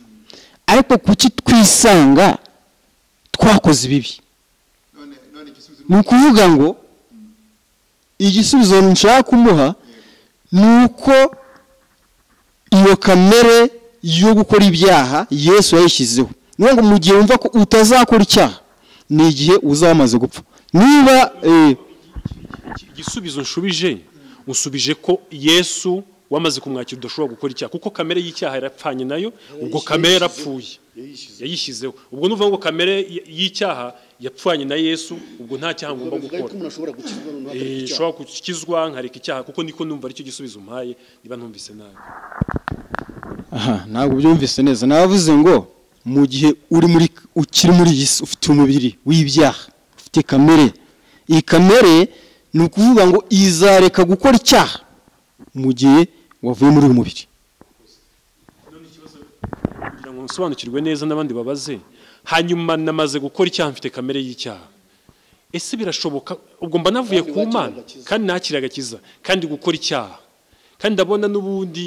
ariko kuki twisanga twakoze ibibi? Ni ukuvuga ngo igisubizo nshaka kumuha ni uko iyo kamere yo gukora ibyaha Yesu yayishyizeho. Ni ngo mu gihe wumva ko utazakora icyaha ni igihe uzamaze gupfa. Niba igisubizo nshubije, usubije ko Yesu wamaze kumwakira udashobora gukora icyaha, kuko kamere y'icyaha yarapfanye nayo, ubwo kamere yarapfuye yayishyizeho. Ubwo nuvuga ngo kamere y'icyaha yapfanye na Yesu, ubwo nta cyaha ngomba gukora. Ushobora gukizwa nkareka icyaha, kuko niko numva aricyo gisubizo umpaye, niba ntumvise nabi. Aha, ntabwo byumvise neza. Navuze ngo mu gihe uri muri ukiri muri iyi si ufite umubiri w'ibyaha, ufite kamere, iyi kamere ni ukuvuga ngo izareka gukora icyaha mu gihe wavuye muri uyu mubiri. Kugira ngo nsobanukirwe neza n'abandi babaze, hanyuma namaze gukora icyaha mfite kamere y'icyaha, ese birashoboka? Ubwo mba navuye ku Mana kandi nakira agakiza kandi gukora icyaha, kandi ndabona n'ubundi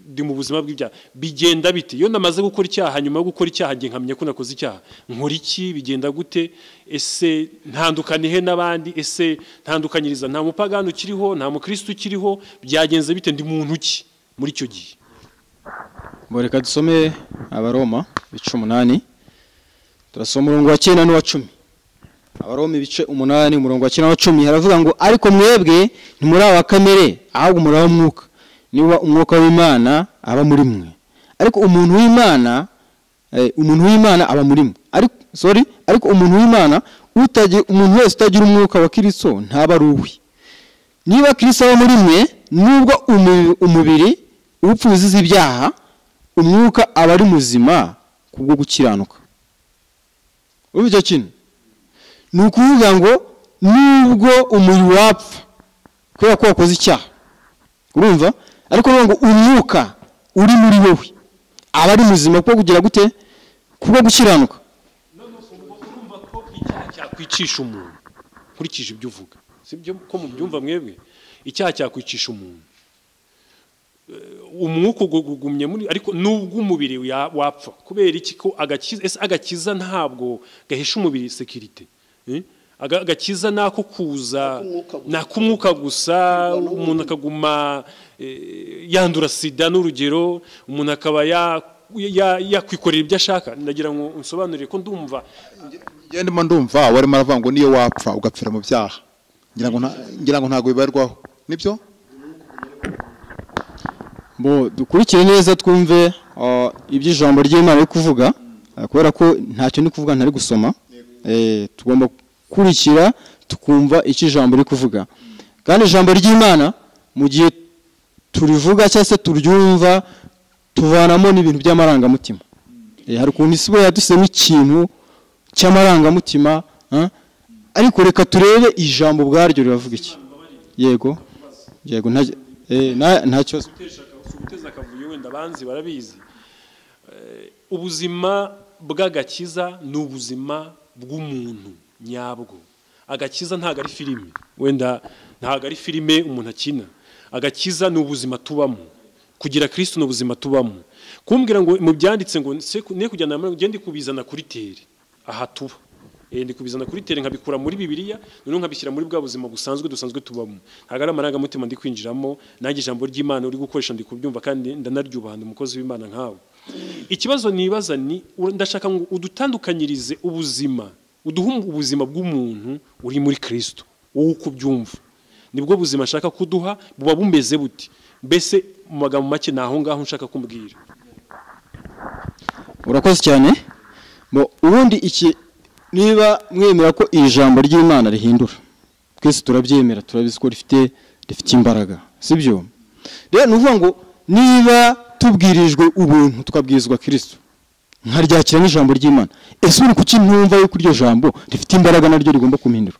ndi mu buzima bw'ibyaha, bigenda bite? Iyo namaze gukora icyaha, hanyuma yo gukora icyaha ngiye nkamenya ko nakoze icyaha, nkora iki? Bigenda gute? Ese ntandukane he n'abandi? Ese ntandukanyiriza? Nta mupagani ukiriho, nta mukristo ukiriho, byagenze bite? Ndi muntu ki muri icyo gihe? Reka dusome Abaroma ibice 8, turasoma umurongo wa 9 n'uwa 10. Abaroma ibice 8 umurongo wa 9 n'uwa 10 haravuga ngo ariko mwebwe ntimuri aba kamere, ahubwo muri ab'umwuka, niba umwuka w'Imana aba muri mwe. Ariko umuntu w'Imana, umuntu w'Imana aba muri mwe. Ariko sorry, ariko umuntu w'Imana utagira, umuntu wese utagira umwuka wa Kristo ntaba ari uwe. Niba Kristo aba muri mwe, nubwo umubiri upfa uzize ibyaha, umwuka aba ari muzima kubwo gukiranuka. Urumva kintu? Ni ukuvuga ngo nubwo umubiri wapfa kubera ko wakoze icyaha, urumva, ariko ngo umwuka uri muri wowe aba ari muzima kuko kugira gute? Kubwo gukiranuka. Urumva ko icyaha cyakwicisha umuntu, nkurikije ibyo uvuga, sibyo ko mubyumva mwebwe? Icyaha cyakwicisha umuntu, umwuka ugumye muri, ariko nubwo umubiri wapfa kubera iki? Ko agakiza, ese agakiza ntabwo gahisha umubiri security? Agakiza nako kuza nakumwuka gusa, umuntu akaguma yandura sida n'urugero, umuntu akaba yakwikorera ibyo ashaka. Ndagira ngo unsobanurire ko ndumva ndimo ndumva warimo aravuga ngo niyo wapfa ugapfira mu byaha, ngira ngo ntago bibarwaho, nibyo? Bo dukurikire neza twumve ibyo ijambo ry'Imana riri kuvuga, kubera ko ntacyo ndi kuvuga ntari gusoma. Tugomba gukurikira tukumva icyo ijambo riri kuvuga, kandi ijambo ry'Imana mu gihe turivuga cyangwa se turyumva tuvanamo n'ibintu by'amarangamutima. Hari ukuntu isi yadusemo ikintu cy'amarangamutima, ariko reka turebe ijambo ubwaryo riravuga iki. Yego yego, nta kibazo. Guteza akavuyo wenda abanzi barabizi. Ubuzima bw'agakiza ni ubuzima bw'umuntu nyabwo. Agakiza ntago ari filime, wenda ntago ari filime umuntu akina. Agakiza ni ubuzima tubamo, kugira Kristo ni ubuzima tubamo. Kumbwira ngo mu byanditse ngo ne kujyana ngo ngende kubizana kuri tere aha tuba, ndi kubizana kuri tere nkabikura muri Bibiliya, noneho nkabishyira muri bwa buzima busanzwe dusanzwe tubamo. Ntago ari amarangamutima ndi kwinjiramo, nanjye ijambo ry'Imana uri gukoresha ndi kubyumva kandi ndanaryubaha, ndi umukozi w'Imana nkawe. Ikibazo nibaza ni ndashaka ngo udutandukanyirize ubuzima, uduhe ubuzima bw'umuntu uri muri Kristo, wowe uko ubyumva nibwo buzima ashaka kuduha, buba bumeze buti? Mbese mu magambo make naho ngaho nshaka kumbwira. Urakoze cyane. Bo ubundi iki, niba mwemera ko ijambo ry'Imana rihindura, twese turabyemera, turabizi ko rifite imbaraga, sibyo? Rero nuvuga ngo niba tubwirijwe ubuntu tukabwirizwa Kristo, nkaryakira n'ijambo ry'Imana, ese uri kuki ntumva yuko iryo jambo rifite imbaraga naryo rigomba kumpindura?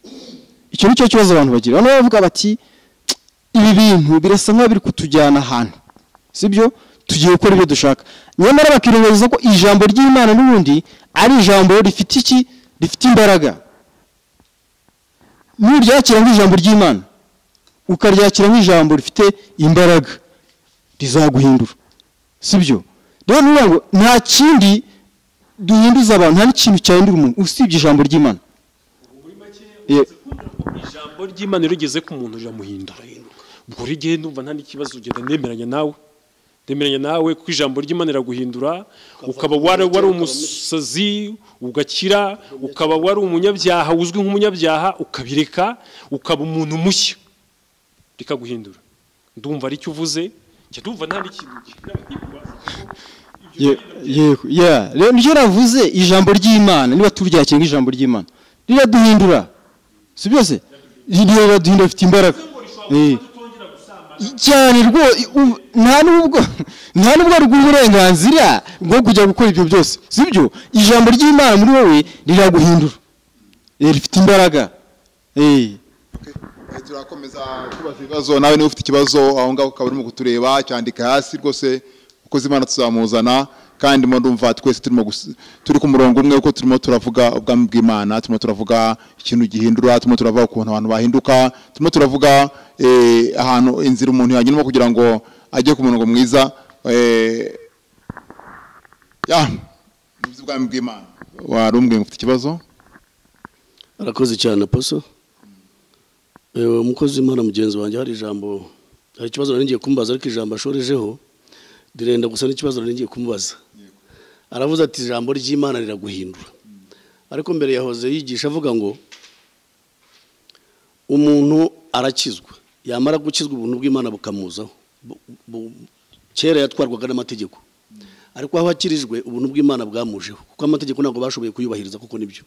Icyo nicyo kibazo abantu bagira. Abantu bavuga bati ibi bintu birasa nkaho biri kutujyana ahantu, sibyo? Tugiye gukora ibyo dushaka. Nyamara bakirengagiza ko ijambo ry'Imana n'ubundi ari ijambo rifite iki? Rifite imbaraga. Nuryakira nk'ijambo ry'Imana, ukaryakira nk'ijambo rifite imbaraga, rizaguhindura, sibyo? Rero nuvuga ngo nta kindi duhinduza abantu, nta n'ikintu cyahindura umuntu usibye ijambo ry'Imana. Ijambo ry'Imana rigeze ku muntu riramuhindura. Ubwo rigiye ndumva nta n'ikibazo, ugenda nemeranya nawe. Ndemeranya nawe kuko ijambo ry'Imana riraguhindura, ukaba wari umusazi ugakira, ukaba wari umunyabyaha uzwi nk'umunyabyaha ukabireka, ukaba umuntu mushya, rikaguhindura. Ndumva ari cyo uvuze, cyo ndumva nta n'ikintu. Yego, yeah, rero nicyo navuze, ijambo ry'Imana niba turyakira nk'ijambo ry'Imana riraduhindura, si byose? Riraduhindura, rifite imbaraga cyane rwo. Nta nubwo riguha uburenganzira bwo kujya gukora ibyo byose, sibyo? Ijambo ry'Imana muri wowe riraguhindura, rifite imbaraga. Turakomeza kubaza ibibazo, nawe niba ufite ikibazo aho ngaho ukaba urimo kutureba, cyandika hasi rwose, ukoze Imana tuzamuzana. Kandi mo ndumva twese turi ku murongo umwe, kuko turimo turavuga ubwami bw'Imana, turimo turavuga ikintu gihindura, turimo turavuga ukuntu abantu bahinduka, turimo turavuga ahantu inzira umuntu yanyuramo kugira ngo ajye ku murongo mwiza. Ya ubwami bw'Imana. Warumbwiye ufite ikibazo? Arakoze cyane aposo. Umukozi w'Imana mugenzi wanjye, hari ijambo, hari ikibazo nari ngiye kumubaza, ariko ijambo ashorejeho direnda gusa n'ikibazo nari ngiye kumubaza. Aravuze ati ijambo ry'Imana riraguhindura, ariko mbere yahoze yigisha avuga ngo umuntu arakizwa, yamara gukizwa ubuntu bw'Imana bukamuzaho. Kera yatwarwaga n'amategeko, ariko aho akirijwe ubuntu bw'Imana bwamujeho, kuko amategeko ntabwo bashoboye kuyubahiriza, kuko nibyo.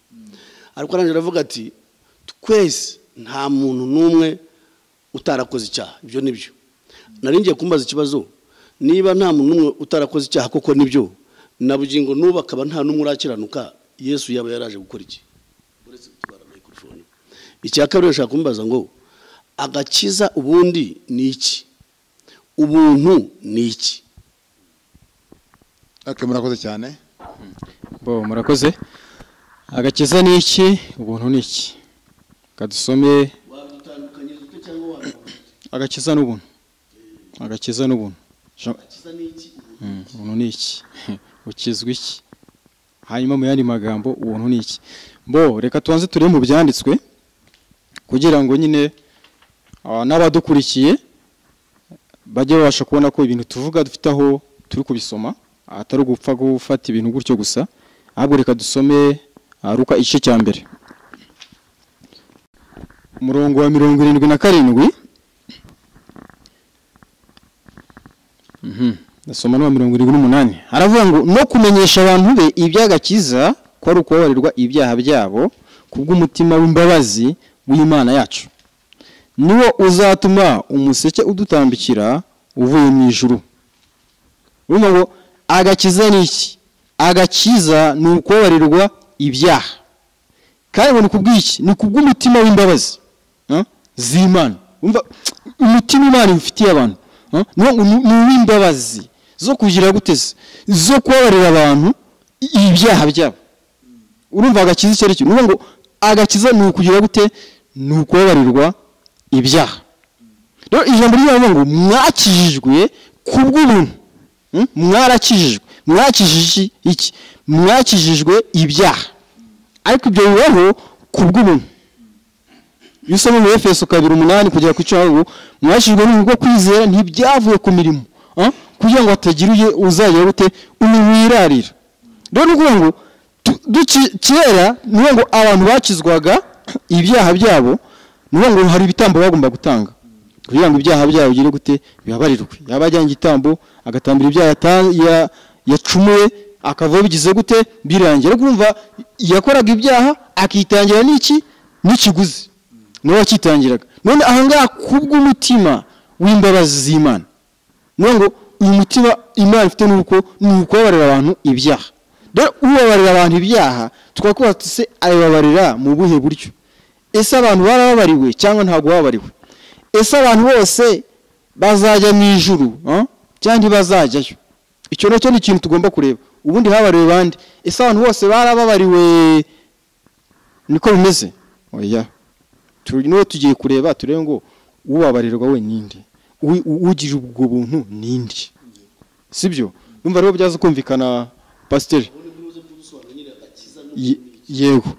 Ariko arangije aravuga ati twese nta muntu n'umwe utarakoze icyaha, ibyo nibyo. Nari ngiye kumubaza ikibazo, niba nta muntu n'umwe utarakoze icyaha koko nibyo, na bugingo n'ubu akaba nta n'umwe urakiranuka, Yesu yaba yaraje gukora iki? Uretse gutwara microphone. Icya kabiri ndashaka kumubaza ngo agakiza ubundi ni iki? Ubuntu ni iki? Okay, murakoze cyane. Bo murakoze. Agakiza ni iki? Ubuntu ni iki? Kadusome. Agakiza n'ubuntu. Agakiza n'ubuntu. Ubuntu ni iki? Ukizwa iki? Hanyuma mu yandi magambo ubuntu ni iki? Bo reka tubanze turebe mu byanditswe. kugira ngo nyine n'abadukurikiye bajye babasha kubona ko ibintu tuvuga dufite aho turi kubisoma, atari gupfa gufata ibintu gutyo gusa. Ahubwo reka dusome Luka igice cya mbere umurongo wa 77. Ndasoma no 78. Haravuga ngo no kumenyesha abantu be iby'agakiza ko ari ukubabarirwa ibyaha byabo kubw'umutima w'imbabazi w'Imana yacu, niwo uzatuma umuseke udutambikira uvuye mu ijuru. Urumva ngo agakiza ni iki? Agakiza ni ukubabarirwa ibyaha. Kandi ngo ni kubw'iki? Ni kubw'umutima w'imbabazi z'Imana. Urumva umutima Imana ifitiye abantu ni uw'imbabazi zo kugira guteze, zo kubabarira abantu ibyaha byabo. Urumva agakiza icyo ari cyo? Urumva ngo agakiza ni ukugira gute? Ni ukubabarirwa ibyaha. Rero ijambo ry'Imana ngo mwakijijwe kubw'ubuntu. Mwarakijijwe. Mwakijije iki? Mwakijijwe ibyaha. Ariko ibyo bibaho kubw'ubuntu. Iyo usoma mu Efeso 2:8 kugera ku 10, mwakijijwe n'ubwo kwizera ntibyavuye ku mirimo, kugira ngo hatagira uzagira gute umwirarira. Rero ni ukuvuga ngo kera ni ngo abantu bakizwaga ibyaha byabo, ni ngo hari ibitambo bagomba gutanga kugira ngo ibyaha byabo bigire gute bibabarirwe. Yaba ajyanye igitambo agatambira ibyaha yacumuye akava bigize gute birangira. Ariko urumva yakoraga ibyaha akitangira n'iki? N'ikiguzi niwe wakitangiraga. None aha ngaha kubw'umutima w'imbabazi z'Imana, ni ngo uyu mutima Imana ifite nuko ni ukubabarira abantu ibyaha. Dore ubabarira abantu ibyaha twakubaza se ababarira mu buhe buryo? Ese abantu barababariwe cyangwa ntabwo babariwe? Ese abantu bose bazajya mu ijuru cyangwa ntibazajyayo? Icyo nacyo ni ikintu tugomba kureba. Ubundi habariwe bande? Ese abantu bose barababariwe? Niko bimeze? Oya. Niwe tugiye kureba turebe ngo ubabarirwa we ninde, ugira ubwo buntu ninde, sibyo? Numva rero byaza kumvikana pasiteri. Yego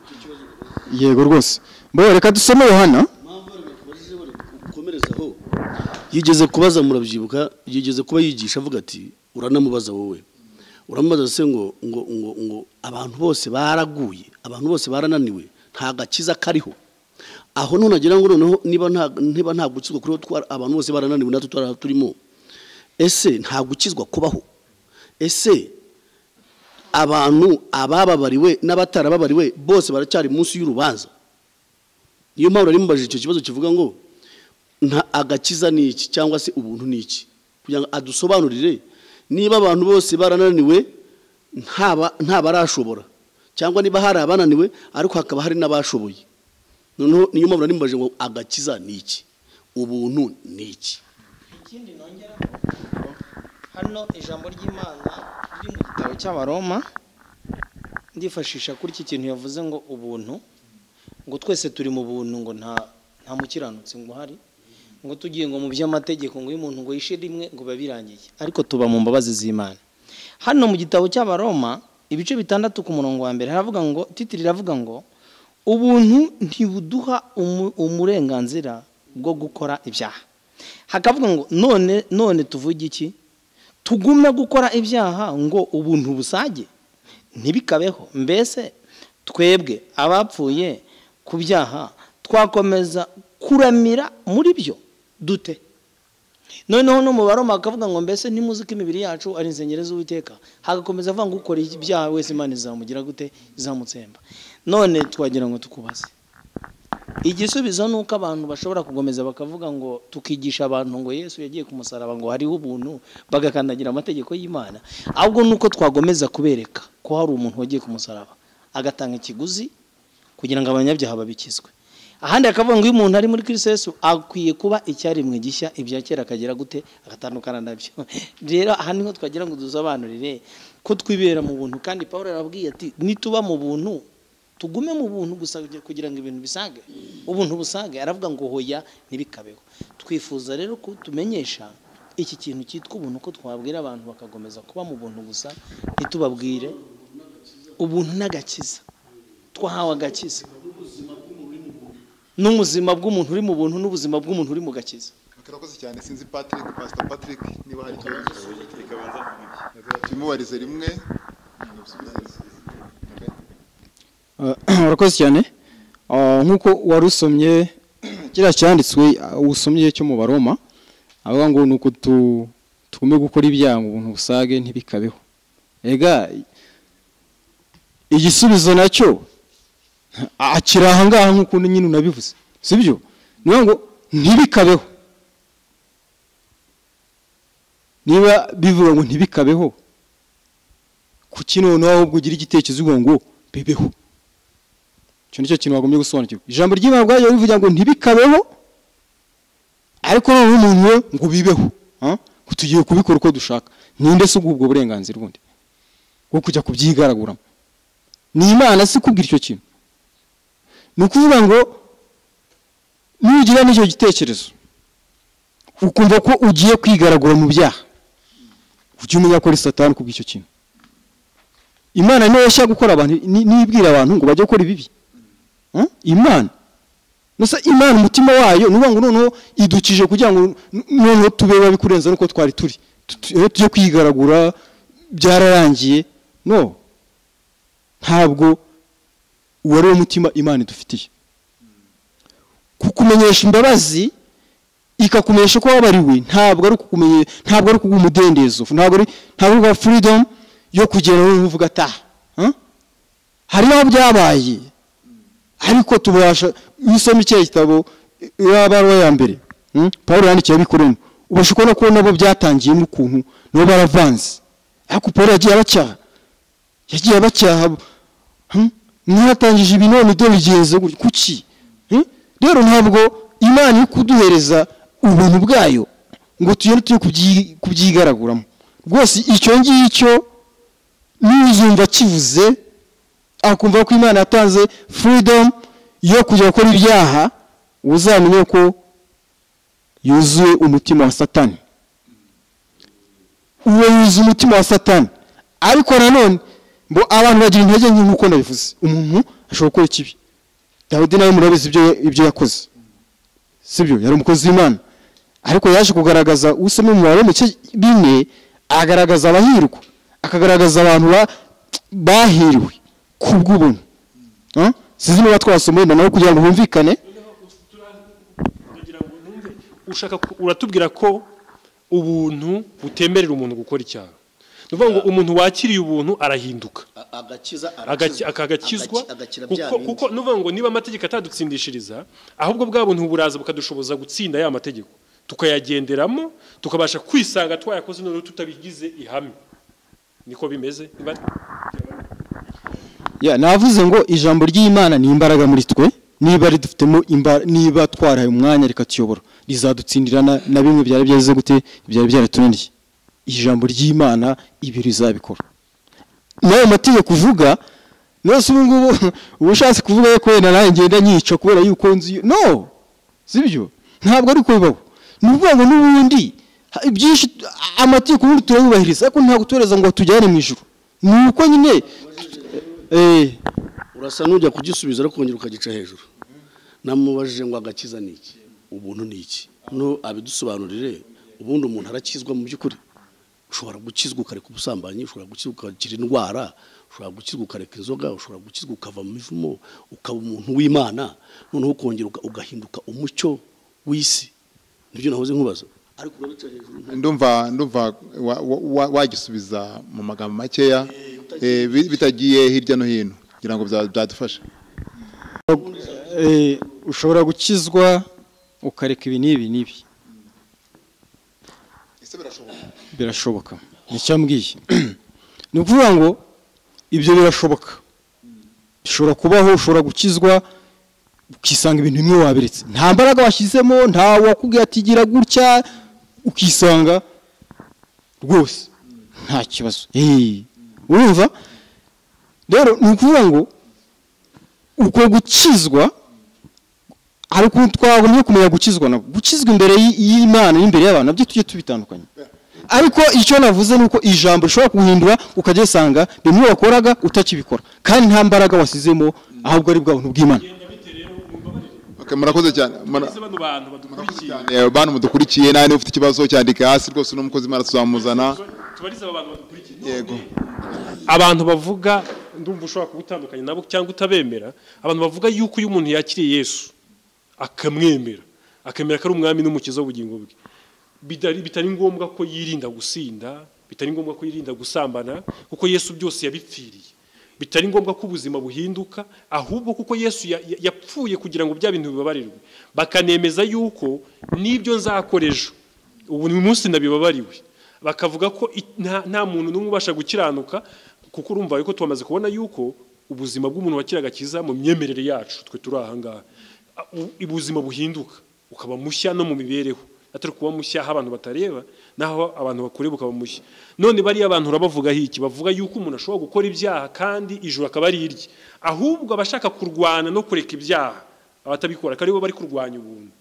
yego rwose. Mbo reka dusome Yohana. Yigeze kubaza, murabyibuka, yigeze kuba yigisha avuga ati uranamubaza wowe, uramubaza se ngo ngo ngo ngo abantu bose baraguye, abantu bose barananiwe, nta gakiza kariho. Aho none agira ngo noneho niba nta gukizwa kuri twara abantu bose barananiwe natwe twara turimo, ese nta gukizwa kubaho? Ese abantu abababariwe n'abatarababariwe bose baracyari munsi y'urubanza? Niyo mpamvu nari mubajije icyo kibazo kivuga ngo nta agakiza ni iki cyangwa se ubuntu ni iki, kugira ngo adusobanurire niba abantu bose barananiwe nta barashobora, cyangwa niba hari abananiwe ariko hakaba hari n'abashoboye. Noneho niyo mpamvu nari mubajije ngo agakiza ni iki, ubuntu ni iki. Ikindi nongera hano ijambo ry'Imana riri mu gitabo cy'Abaroma, ndifashisha kuri iki kintu yavuze ngo ubuntu, ngo twese turi mu buntu, ngo nta mukiranutsi ngo hari, ngo tugiye ngo mu by'amategeko ngo uyu muntu ngo yishe rimwe ngo babirangiye, ariko tuba mu mbabazi z'Imana. Hano mu gitabo cy'Abaroma ibice 6 ku murongo wa mbere haravuga ngo, titiri iravuga ngo ubuntu ntibuduha umurenganzira bwo gukora ibyaha. Hakavuga ngo none tuvuge iki? Tugume gukora ibyaha ngo ubuntu busage? Ntibikabeho. Mbese twebwe abapfuye ku byaha twakomeza kuramira muri byo dute? Noneho no mu Baroma akavuga ngo mbese ntimuzi ko imibiri yacu ari insengero z'Uwiteka? Hagakomeza avuga ngo ukora ibyaha wese Imana izamugira gute? Izamutsemba. None twagira ngo tukubaze, igisubizo nuko abantu bashobora kugomeza bakavuga ngo tukigisha abantu ngo Yesu yagiye ku musaraba ngo hariho ubuntu, bagakandagira amategeko y'Imana. Ahubwo nuko twagomeza kubereka ko hari umuntu wagiye ku musaraba agatanga ikiguzi kugira ngo abanyabyaha babikizwe. Ahandi akavuga ngo iyo umuntu ari muri Kristo Yesu akwiye kuba icyaremwe gishya, ibya kera akagera gute? Agatandukana nabyo. Rero aha niho twagira ngo dusobanurire ko twibera mu buntu, kandi Paulo arabwiye ati nituba mu buntu tugume mu buntu gusa kugira ngo ibintu bisage, ubuntu busage. Aravuga ngo hoya ntibikabeho. Twifuza rero ko tumenyesha iki kintu cyitwa ubuntu, ko twabwira abantu bakagomeza kuba mu buntu gusa, ntitubabwire ubuntu n'agakiza. Twahawe agakiza. n'ubuzima bw'umuntu uri mu buntu n'ubuzima bw'umuntu uri mu gakiza. Murakoze cyane. Sinzi Patrick, Pastor Patrick, niba hari ikibazo tumubarize rimwe. Murakoze cyane. Nk'uko warusomye kiriya cyanditswe usomye cyo mu Baroma, avuga ngo nuko tugume gukora ibyaha ngo ubuntu busage ntibikabeho. Ega igisubizo nacyo akiri aha ngaha nk'uko nyine unabivuze, sibyo? Ni ngo ntibikabeho. Niba bivuga ngo ntibikabeho, kuki noneho ahubwo ugira igitekerezo uvuga ngo bibeho? Icyo nicyo kintu wagombye gusobanukirwa. Ijambo ry'Imana ubwaryo rivuga ngo ntibikabeho, ariko noneho umuntu we ngo bibeho, ngo tugiye kubikora uko dushaka. Ninde se ubwo burenganzira ubundi bwo kujya kubyigaraguramo? Ni Imana se ikubwira icyo kintu? Ni ukuvuga ngo nugira n'icyo gitekerezo ukumva ko ugiye kwigaragura mu byaha, ujye umenya ko ari Satani kubw'icyo kintu. Imana niyo yashaka gukora abantu, nibwira abantu ngo bajye gukora ibibi. Imana nose Imana umutima wayo nuba ngo noneho idukije kugira ngo noneho tube babikurenza nuko twari turi, tujye kwigaragura byararangiye. No, ntabwo uwari uwo mutima Imana idufitiye. Kukumenyesha imbabazi ikakumenyesha ko wabariwe, ntabwo ari kukumenye, ntabwo ari kuguha umudendezo, ntabwo ari freedom yo kugera aho uvuga ataha. Hari aho byabaye, ariko tubasha. Iyo usoma icyo gitabo y'abaruwa ya mbere Paul yandikiye abikorino, ubasha kubona ko nabo byatangiyemo ukuntu nabo baravanze, ariko Paul yagiye abacyaha, mwatangije ibi none dore bigenze gutya, kuki? Rero ntabwo Imana iri kuduhereza ubuntu bwayo ngo tugende tujye kubyigaraguramo rwose. Icyo ngicyo n'uzumva kivuze akumva ko Imana yatanze freedom yo kujya gukora ibyaha, uzamenye ko yuzuye umutima wa Satani. Uwo yuzuye umutima wa Satani. Ariko nanone ngo abantu bagira intege nke nk'uko nabivuze, umuntu ashobora gukora ikibi. Dawidi nawe murabizi ibyo yakoze, sibyo? Yari umukozi w'Imana, ariko yaje kugaragaza, usome mu Baroma ibice 4, agaragaza abahirwa, akagaragaza abantu bahiriwe kubw'ubuntu. Sinzi niba twasoma nawe kugira ngo humvikane. Ushaka uratubwira ko ubuntu butemerera umuntu gukora icyaha. Ni ukuvuga ngo umuntu wakiriye ubuntu arahinduka, agakizwa, kuko ni ukuvuga ngo niba amategeko atadutsindishiriza, ahubwo bwa buntu buraza bukadushoboza gutsinda ya mategeko, tukayagenderamo, tukabasha kwisanga twayakoze noneho tutabigize ihame. Niko bimeze. Ya, navuze ngo ijambo ry'Imana ni imbaraga muri twe, niba ridufitemo imbaraga, niba twaraye umwanya rikatuyobora, rizadutsindira na bimwe byari byeze gute, byari byaratunaniye. Ijambo ry'Imana ibi rizabikora. Nayo mategeko kuvuga, nose ubu ngubu ubushatse kuvuga ko wenda nawe ngenda nyica kubera yuko nzi, no, sibyo? Ntabwo ari ko bibaho. Ni ukuvuga ngo n'ubundi byinshi amategeko ubundi turayubahiriza, ariko ntabwo tuhereza ngo tujyane mu ijuru. Ni uko nyine urasa n'ujya kugisubiza ariko kongera ukagica hejuru. Namubajije ngo agakiza ni iki, ubuntu ni iki, no abidusobanurire. Ubundi umuntu arakizwa mu by'ukuri? Ushobora gukizwa ukareka ubusambanyi, ushobora gukizwa ukakira indwara, ushobora gukizwa ukareka inzoga, ushobora gukizwa ukava mu mivumo, ukaba umuntu w'Imana, noneho ukongera ugahinduka umucyo w'isi. Nibyo nahoze nkubaza, ariko urabica hejuru. Ndumva wagisubiza mu magambo makeya bitagiye hirya no hino, kugira ngo byadufashe. Ushobora gukizwa ukareka ibi n'ibi n'ibi. Birashoboka. Nicyo mbwiye. Ni ukuvuga ngo ibyo birashoboka, bishobora kubaho. Ushobora gukizwa ukisanga ibintu bimwe wabiretse, nta mbaraga washyizemo, nta wakubwiye ati gira gutya, ukisanga rwose nta kibazo. Urumva rero, ni ukuvuga ngo uko gukizwa, ariko twagombye kumenya gukizwa nabwo, gukizwa imbere y'Imana n'imbere y'abantu, nabyo tujye tubitandukanya. Ariko icyo navuze nuko ijambo rishobora kuguhindura ukajya usanga bimwe wakoraga utakibikora, kandi nta mbaraga wasizemo, ahubwo ari bwa buntu bw'Imana. Okay, murakoze cyane. Bano bantu badukurikiye. Bantu mudukurikiye nani ufite ikibazo cyandika hasi rwose no mukozi Imana tuzamuzana. Tubarize aba bantu badukurikiye. Yego. Abantu bavuga ndumva ushobora kubutandukanya nabo cyangwa utabemera, abantu bavuga yuko uyu muntu yakiriye Yesu akamwemera, akemera ko ari umwami n'umukiza w'ubugingo bwe, bitari ngombwa ko yirinda gusinda, bitari ngombwa ko yirinda gusambana, kuko Yesu byose yabipfiriye. Bitari ngombwa ko ubuzima buhinduka, ahubwo kuko Yesu yapfuye kugira ngo bya bintu bibabarirwe. Bakanemeza yuko nibyo nzakora ejo ubu ni umunsi nabibabariwe. Bakavuga ko nta muntu n'umwe ubasha gukiranuka, kuko urumva yuko twamaze kubona yuko ubuzima bw'umuntu wakiraga kiza mu myemerere yacu twe turi aha ngaha, ubuzima buhinduka ukaba mushya no mu mibereho, atari kuba mushya aho abantu batareba naho abantu bakureba ukaba mushya. None bariya abantu urabavuga iki? Bavuga yuko umuntu ashobora gukora ibyaha kandi ijuru akaba ari irye, ahubwo abashaka kurwana no kureka ibyaha abatabikora kari bo bari kurwanya ubuntu.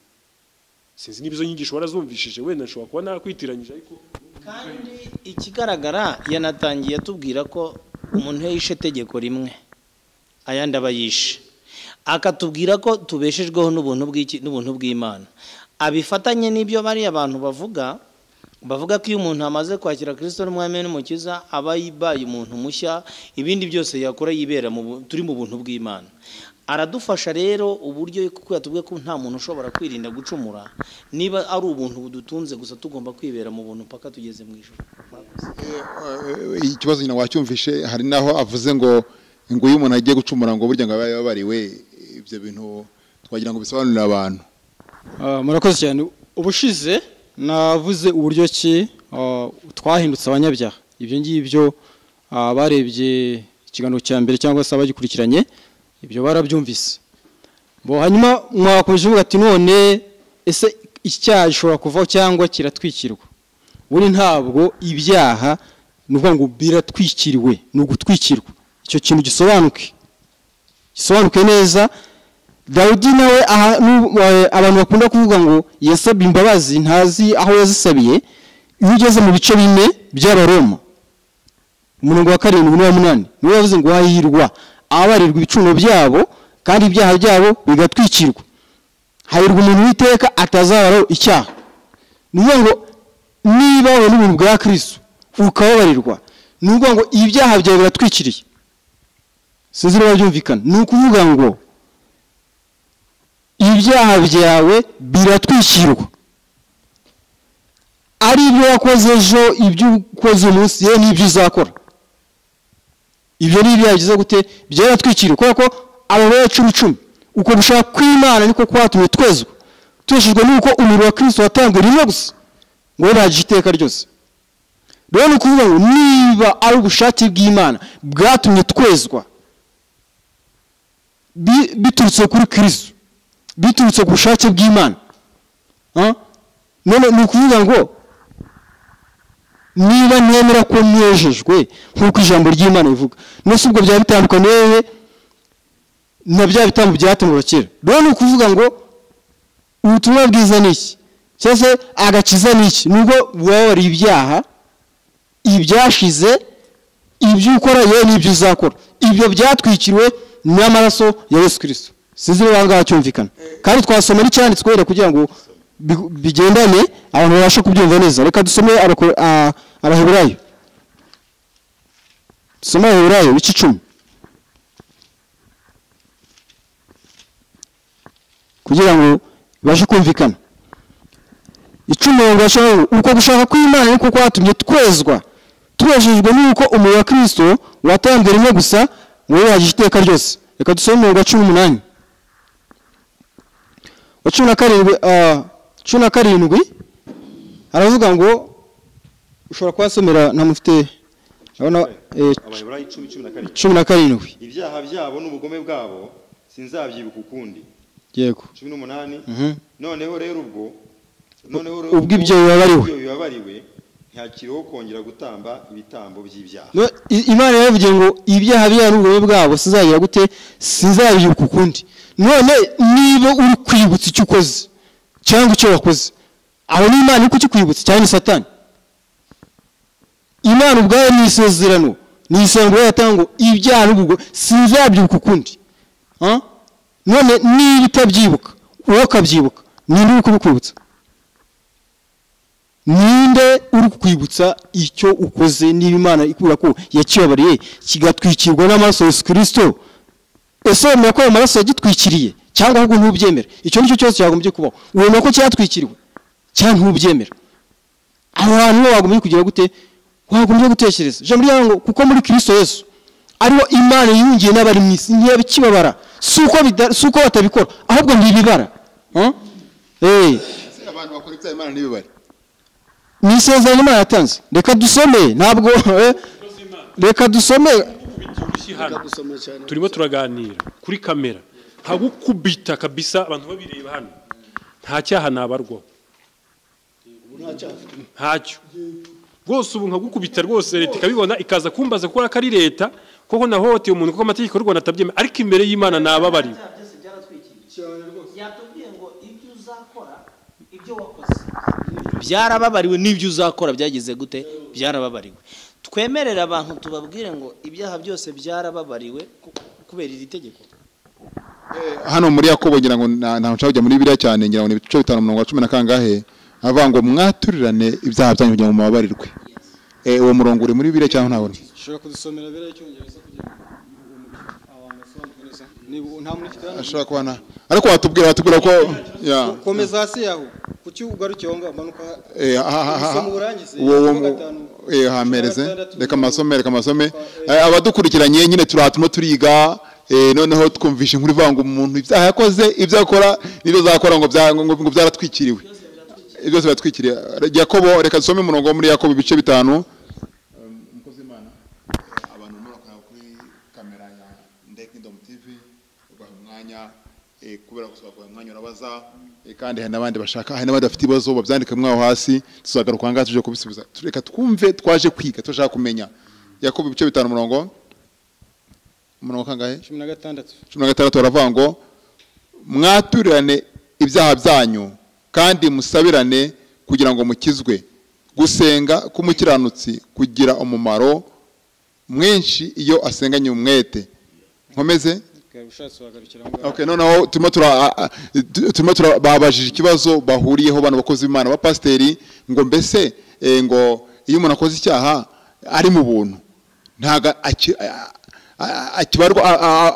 Sinzi niba izo nyigisho warazumvishije, wenda nshobora kuba nakwitiranyije, ariko kandi ikigaragara yanatangiye atubwira ko umuntu yishe tegeko rimwe ayandi aba yishe, akatubwira ko tubeshejweho n'ubuntu bw'iki n'ubuntu bw'Imana. Abifatanye n'ibyo bari abantu bavuga ko iyo umuntu amaze kwakira Kristo n'umwami n'umukiza aba yibaye umuntu mushya, ibindi byose yakora yibera turi mu buntu bw'Imana. Aradufasha rero uburyo kuko yatubwiye ko nta muntu ushobora kwirinda gucumura, niba ari ubuntu budutunze gusa tugomba kwibera mu buntu paka tugeze mu ijuru. Ikibazo nyina wacyumvishe, hari naho avuze ngo iyo umuntu agiye gucumura ngo burya ngo abaye babariwe, ibyo bintu twagira ngo bisobanurire abantu. Murakoze cyane. Ubushize navuze uburyo ki twahindutse abanyabyaha. Ibyo ngibyo barebye ikiganiro cya mbere cyangwa se abagikurikiranye ibyo barabyumvise. Bo hanyuma mwakomeje muvuga ati none ese icyaha gishobora kuvaho cyangwa kiratwikirwa? Buri ntabwo ibyaha nuvuga ngo biratwikiriwe, ni ugutwikirwa. Icyo kintu gisobanuke neza. Dawidi nawe abantu bakunda kuvuga ngo yasabye imbabazi ntazi aho yazisabiye. Iyo ugeze mu bice bine by'Abaroma umurongo wa 7 n'uwa 8 niwe yavuze ngo hahirwa abarirwa ibicumuro byabo kandi ibyaha byabo bigatwikirwa, hahirwa umuntu witeka atazabaraho icyaha. Ni ukuvuga ngo niba wowe n'ubuntu bwa Kristo ukababarirwa, ni ukuvuga ngo ibyaha byawe biratwikiriye. Sinzi niba byumvikana. Ni ukuvuga ngo ibyaha byawe biratwikirwa, ari ibyo wakoze ejo, ibyo ukoze umunsi, yewe n'ibyo uzakora, ibyo ni ibyaha byiza gute byaratwikiriwe. Kubera ko Abaroma 10:10 uko gushaka kw'Imana niko kwatumye twezwa, tweshejwe nuko umuriro wa Kristo watanzwe rimwe gusa ngo uragije iteka ryose. Rero ni ukuvuga ngo niba ari ubushake bw'Imana bwatumye twezwa biturutse kuri Kristo, biturutse ku bushake bw'Imana, none ni ukuvuga ngo niba nemera ko nejejwe nk'uko ijambo ry'Imana rivuga, nose ubwo byaba bitandukaniye na bya bitambo byatangwaga kera? Rero ni ukuvuga ngo ubutumwa bwiza ni iki, cyangwa se agakiza ni iki? Nubwo wababariye ibyaha, ibyashize, ibyo ukora yewe n'ibyo uzakora, ibyo byatwikiriwe n'amaraso ya Yesu Kristo. Sinzi niba ngaha cyumvikana. Kandi twasoma n'icyanditswe wera kugira ngo bigendane abantu babashe kubyumva neza. Reka dusome Abaheburayo. Dusome Abaheburayo ibice 10 kugira ngo bibashe kumvikana. 10 uko gushaka kw'Imana niko kwatumye twezwa, twejejwe nuko umuriro wa Kristo watanzwe rimwe gusa ngo wahagije iteka ryose. Reka dusome umurongo wa 18 wa 17 aravuga ngo ushobora kubasomera ntamufite abona Abaheburayo 10:17. Ibyaha byabo n'ubugome bwabo sinzabyibuka ukundi. Yego. 18 noneho rero ubwo ubwo ibyo bibabariwe ntihakiriho kongera gutamba ibitambo by'ibyaha. Imana yaravuze ngo ibyaha byabo n'ubugome bwabo sinzagira gute, sinzabyibuka ukundi. None niba uri kwibutsa icyo ukoze cyangwa icyo wakoze, aho ni Imana iri kukikwibutsa cyangwa ni Satani? Imana ubwayo ni isezerano, ni isezerano yatanga ngo ibyaha n'ubugome sinzabyibuka ukundi. None niba utabyibuka Wowe ukabyibuka, ninde uri kubikwibutsa? Ninde uri kukwibutsa icyo ukoze? Niba Imana ikubwira ko yakibabariye kigatwikirwa n'amaraso ya Yesu Kristo, ese wemera ko ayo maraso yagitwikiriye cyangwa ahubwo ntubyemera? Icyo nicyo cyose cyagombye kubaho. Wemera ko cyatwikiriwe cyangwa ntubyemera? Aho hantu niho wagombye kugira gute? Wagombye gutekereza. Ijambo ryawe ngo kuko muri Kristo Yesu ariho Imana yiyungiye n'abari mu isi, ntiyabikibabara. Si uko batabikora, ahubwo ntibibara. Abantu bakora ibyaha Imana ntibibare. Ni isezerano Imana yatanze. Reka dusome, ntabwo reka dusome. Turimo turaganira kuri kamera, nkagukubita kabisa abantu babireba hano, nta cyaha nabarwaho, ntacyo rwose. Ubu nkagukubita rwose, leta ikabibona ikaza kumbaza kuko ari leta, koko nahohoteye umuntu kuko amategeko y'u Rwanda atabyemera, ariko imbere y'Imana nababariwe. Yatubwiye ngo ibyo uzakora, ibyo wakoze byarababariwe, n'ibyo uzakora byagize gute? Byarababariwe. Twemerera abantu tubabwire ngo ibyaha byose byarababariwe kubera iri tegeko. Hano muri Yakobo ngira ngo nta nshaka kujya muri Bibiliya cyane, ngira ngo ni ibice 5 umurongo wa 10 na kangahe, avuga ngo mwaturirane ibyaha byanyu kugira ngo mubabarirwe. Uwo murongo uri muri Bibiliya cyangwa ntabona? Ushobora kudusomera Bibiliya y'Icyongereza kugira ngo abantu basobanukirwe neza. Niba nta muntu ufite hano, ashobora kubana, ariko watubwira ko komeza hasi yaho, kuki ugarukiye aho ngaho, manuka hamereze. Reka masome, abadukurikiranye nyine turahatuma turiga. Noneho twumvishe inkuru ivuga ngo umuntu ibyaha yakoze, ibyo akora n'ibyo azakora ngo byaratwikiriwe, byose biratwikiriye. Yakobo, reka dusome umurongo wo muri Yakobo ibice 5. Umukozi w'Imana, abantu murakaye kuri kamera ya Kingdom TV, ubaha umwanya, kubera gusobanura umwanya urabaza, kandi hari n'abandi bashaka, hari n'abandi bafite ibibazo babyandika mwaho hasi, tuzagaruka ngaha tuje kubisubiza. Reka twumve, twaje kwiga, turashaka kumenya. Yakobo ibice 5 umurongo kangahe? 16. 16 baravuga ngo mwaturirane ibyaha byanyu kandi musabirane kugira ngo mukizwe. Gusenga k'umukiranutsi kugira umumaro mwinshi iyo asenganye umwete. Nkomeze? Okay, noneho turimo turababajije ikibazo bahuriyeho bano bakozi b'Imana, abapasiteri, ngo mbese ngo iyo umuntu akoze icyaha ari mu buntu ntago akibarwa,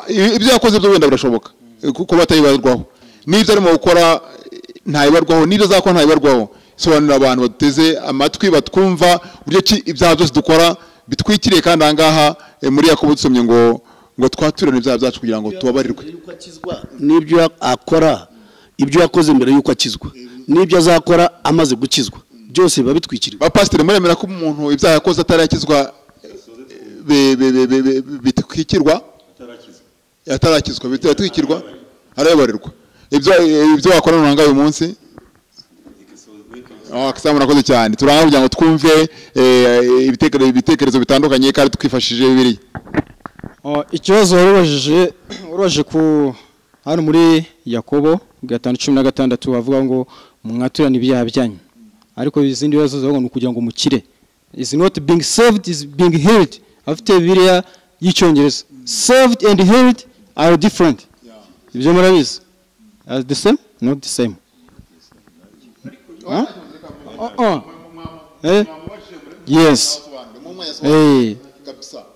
ibyo yakoze byo wenda birashoboka kuko batayibarwaho, n'ibyo arimo gukora ntayibarwaho, n'ibyo azakora ntayibarwaho. Sobanurira abantu baduteze amatwi batwumva uburyo ki ibyaha byose dukora bitwikiriye, kandi aha ngaha muri Yakobo dusomye ngo twaturane ibyaha byacu kugira ngo tubabarirwe. N'ibyo akora, ibyo yakoze mbere y'uko akizwa, n'ibyo azakora amaze gukizwa, byose biba bitwikiriwe. Bapasiteri, muremera ko umuntu ibyaha yakoze atarakizwa bitwikirwa? Atarakizwa bitwikirwa, arababarirwa. Ibyo wakora nanga uyu munsi. Murakoze cyane. Turanga kugira ngo twumve ibitekerezo bitandukanye kandi twifashishije Bibiliya. Ikibazo warubajije ku hano muri Yakobo 5:16 bavuga ngo mwaturane ibyaha byanyu, ariko izindi bibazo zavuga ngo kugira ngo mukire. Is not being saved, is being healed. Afite Bibiliya y'Icyongereza, saved and healed are different. Ibyo murabizi? Are the same? Not the same. Yes.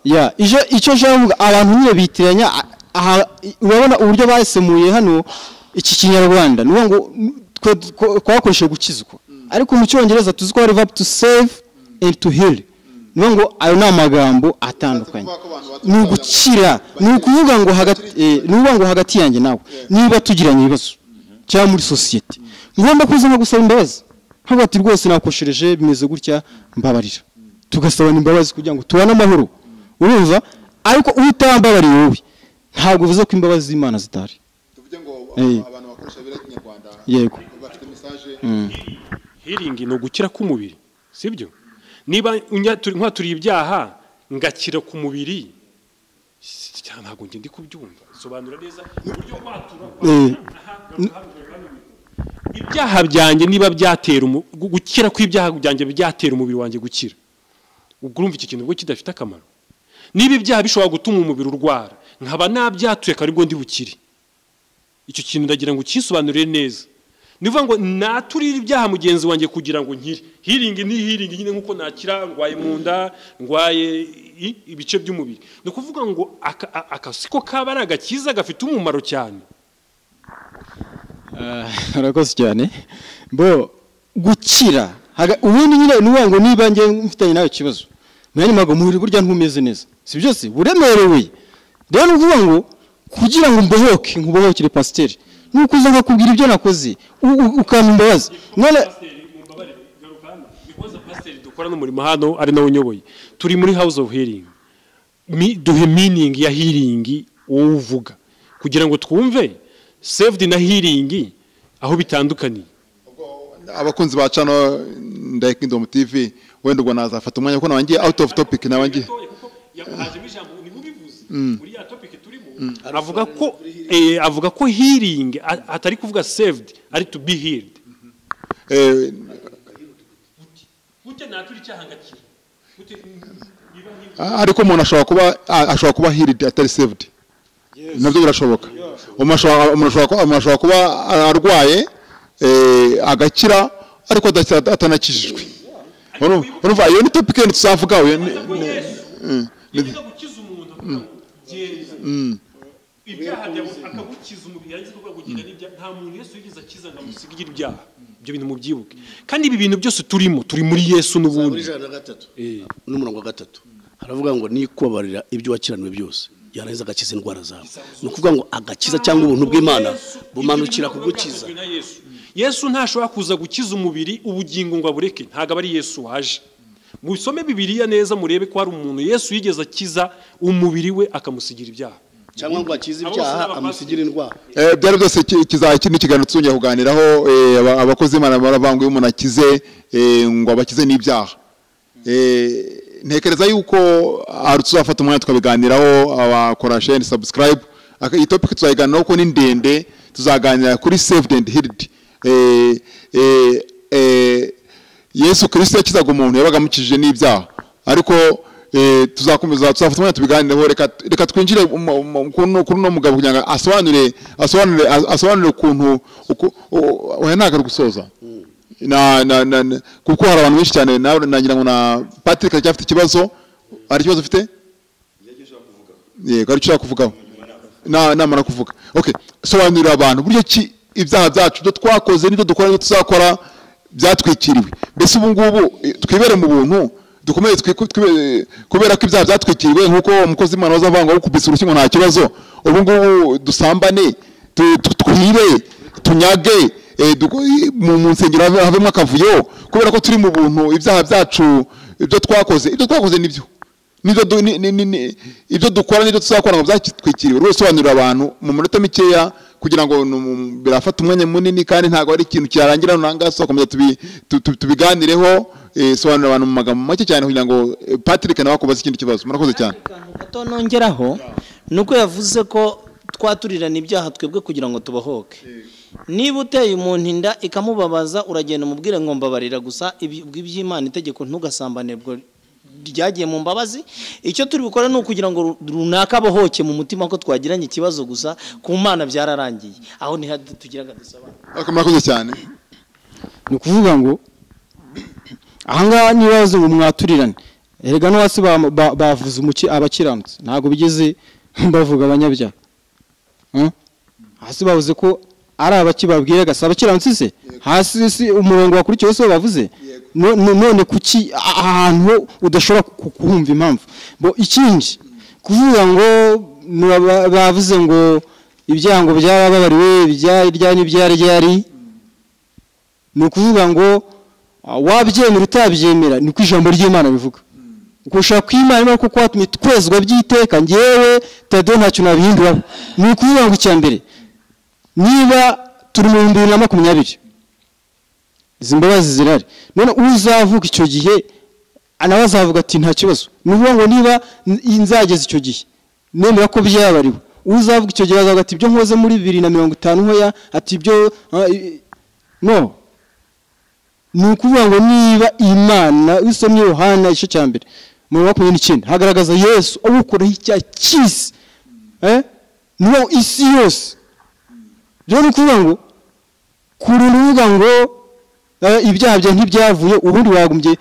Yeah, icyo nshaka abantu nyine bitiranya, urabona uburyo basemuye hano iki Kinyarwanda, ni ngo twakoresheje gukizwa, ariko mu Cyongereza tuzi ko hari verb to save and to heal. Ni ngo ayo ni amagambo atandukanye. Ni ugukira, ni ukuvuga ngo hagati, ni ukuvuga ngo hagati yanjye nawe niba tugiranye ibibazo cyangwa muri society, ngomba kuza gusaba imbabazi, nkavuga ati rwose nakoshereje bimeze gutya, mbabarira, tugasabana imbabazi kugira ngo tubane amahoro. Urumva? Ariko utambabariye wowe ntabwo uvuze ko imbabazi z'Imana zitari. Tuvuge ngo abantu bakoresha Bibiliya y'Ikinyarwanda yego bafite message. Healing ni ugukira k'umubiri, sibyo? Niba nkwaturiye ibyaha ngakira ku mubiri, ntabwo njye ndi kubyumva. Sobanura neza uburyo kwatura ibyaha byanjye, niba byatera gukira kw'ibyaha byanjye byatera umubiri wanjye gukira, ubwo urumva iki kintu ubwo kidafite akamaro. Niba ibyaha bishobora gutuma umubiri urwara, nkaba nabyatuye kandi ubwo ndi bukire, Icyo kintu ndagira ngo ukisobanurire neza. Nivuga ngo naturira ibyaha mugenzi wanjye kugira ngo nkire. Healing ni healing nyine, nkuko nakira ndwaye mu nda, ndwaye ibice by'umubiri. Ni ukuvuga ngo akasiko kaba ari agakiza gafite umumaro cyane. Urakoze cyane. Bo gukira ubundi nyine nuvuga ngo niba nge mfitanye nawe ikibazo, mwanya mago muri burya ntumeze neza, si byose buremerewe. Rero nuvuga ngo kugira ngo mbohoke, nkubohokere pasiteri, nuko uza nkakubwira ibyo nakoze ukampa imbabazi. None pasiteri dukora n'umurimo hano ari nawe unyoboye, turi muri house of healing. Duhe meaning ya healing wowe uvuga kugira ngo twumve saved na healing aho bitandukaniye. Abakunzi ba channel Ndaye Kingdom TV, wenda ubwo nazafata umwanya kuko nabangiye out of topic, nabangiye avuga ko healing atari kuvuga saved, ari to be healed. Ariko umuntu ashobora kuba healed atari saved, nabyo birashoboka. Umuntu ashobora kuba arwaye agakira ariko atanakijijwe. Urumva iyo ni topic yindi tuzavuga. Ibyaha akagukiza umubiri, yarangiza kugira n'ibyaha. Nta muntu Yesu yigeze akiza ngo amusigire ibyaha. Ibyo bintu mubyibuke. Kandi ibi bintu byose turimo, turi muri Yesu n'ubundi. Zaburi 103 n'umurongo wa 3 haravuga ngo ni kubabarira ibyo wakiraniwe byose, yarangiza agakiza indwara zawe. Ni ukuvuga ngo agakiza cyangwa ubuntu bw'Imana bumanukira kugukiza. Yesu ntashobora kuza gukiza umubiri ubugingo ngo abureke, ntago ari Yesu waje. Musome Bibiliya neza murebe ko hari umuntu Yesu yigeze akiza umubiri we akamusigira ibyaha, cyangwa ngo akize ibyaha amusigira indwara. Byari byose kizaki n'ikiganiro tuzongera kuganiraho. Abakozi Imana baravanga umuntu akize ngo abakize n'ibyaha. Ntekereza yuko hari tuzafata umwanya tukabiganiraho. Abakora share and subscribe, iyi topic tuzayiganiraho ko ni ndende. Tuzaganira kuri saved and healed. Yesu Kristo yakizaga umuntu yabaga amukijije n'ibyaha, ariko tuzakomeza tuzafata umwanya tubiganireho. Reka twinjire kuri uno mugabo kugira ngo asobanure ukuntu oya ntabwo gusoza na kuko hari abantu benshi cyane. Nagira ngo na Patrick aracyafite ikibazo. Hari ikibazo ufite? Yego, ari cyo kuvugaho. Namara kuvuga. Okay, sobanurira abantu buryo ki ibyaha byacu byo twakoze n'ibyo dukora n'ibyo tuzakora byatwikiriwe. Mbese ubu ngubu twibere mu buntu dukomeye, kubera ko ibyaha byatwikiriwe, nkuko umukozi Imana wazavuga ngo kubisa urukingo nta kibazo. Ubu ngubu dusambane, twibe, tunyage, mu nsengero havemo akavuyo, kubera ko turi mu buntu. Ibyaha byacu ibyo twakoze nibyo ibyo dukora n'ibyo tuzakora ngo byatwikiriwe. Rwose sobanurira abantu mu minota mikeya kugira ngo birafata umwanya munini kandi ntago ari ikintu cyarangira nanga sokomeza tubiganireho. Sobanurira abantu mu magambo make cyane kugira ngo Patrick nawe akubaze ikindi kibazo. Murakoze cyane. Gato nongeraho nuko yavuze ko twaturirana ibyaha twebwe kugira ngo tubahoke. Niba uteye umuntu inda ikamubabaza, uragenda umubwire ngo mbabarira gusa, iby'Imana itegeko ntugasambane ryagiye mu mbabazi. Icyo turi bukora ni ukugira ngo runaka bohoke mu mutima ko twagiranye ikibazo gusa, ku Mana byararangiye. Aho ni tugiraga dusaba. Murakoze cyane. Ni ukuvuga ngo ahangaha nibaze ngo mwaturirane, erega no hasi bavuze abakiranutse, ntago bigeze bavuga abanyabyaha. Hasi bavuze ko ari abakibabwira gasa abakiranutse se, hasi si umurongo wakurikiye wose bavuze. None kuki ahantu udashobora kuhumva impamvu? Bo ikindi kuvuga ngo bavuze ngo ibyango byarababariwe byari byari, ni ukuvuga ngo wabyemera utabyemera niko ijambo ry'Imana bivuga. Uko ushaka kw'Imana kuko kwatumye twezwa by'iteka, ngewe Tado ntacyo nabihinduraho. Ni ukuvuga ngo icya mbere, niba turi mu 2020 izi mbabazi zirari, none uzavuga icyo gihe nawe azavuga ati nta kibazo. Ni ukuvuga ngo niba nzageza icyo gihe nemera ko byabariwe, uzavuga icyo gihe azavuga ati ibyo nkoze muri 2050 hoya, ati ibyo no. Ni ukuvuga ngo niba Imana usomye Yohana igice cya mbere mu 29 hagaragaza Yesu awukoraho icyaha cy'isi, niwo isi yose. Rero ni ukuvuga ngo kurinda uvuga ngo ibyaha byawe ntibyavuye, ubundi wagombye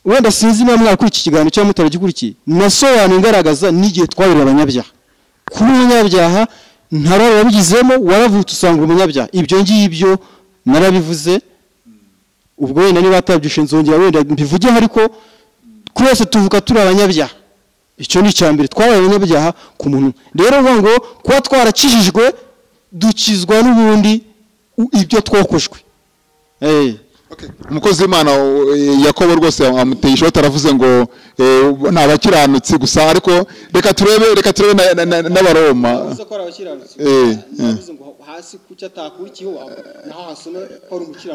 wenda sinzi niba mwakuri iki kiganiro cyangwa mutaragikurikiye, nasobanuye ngaragaza n'igihe twabereye abanyabyaha. Kuba umunyabyaha ntarari wabigizemo, waravutse usanga umunyabyaha. Ibyo ngibyo narabivuze, ubwo wenda niba atabyishe nzongera wenda mbivugeho, ariko twese tuvuka turi abanyabyaha. Icyo ni icya mbere, twabaye abanyabyaha ku muntu. Rero uvuga ngo kuba twarakijijwe dukizwa n'ubundi ibyo twokojwe. Umukozi w'Imana Yakobo rwose amuteye ishoti, aravuze ngo ni abakiranutsi gusa, ariko reka turebe n'Abaroma.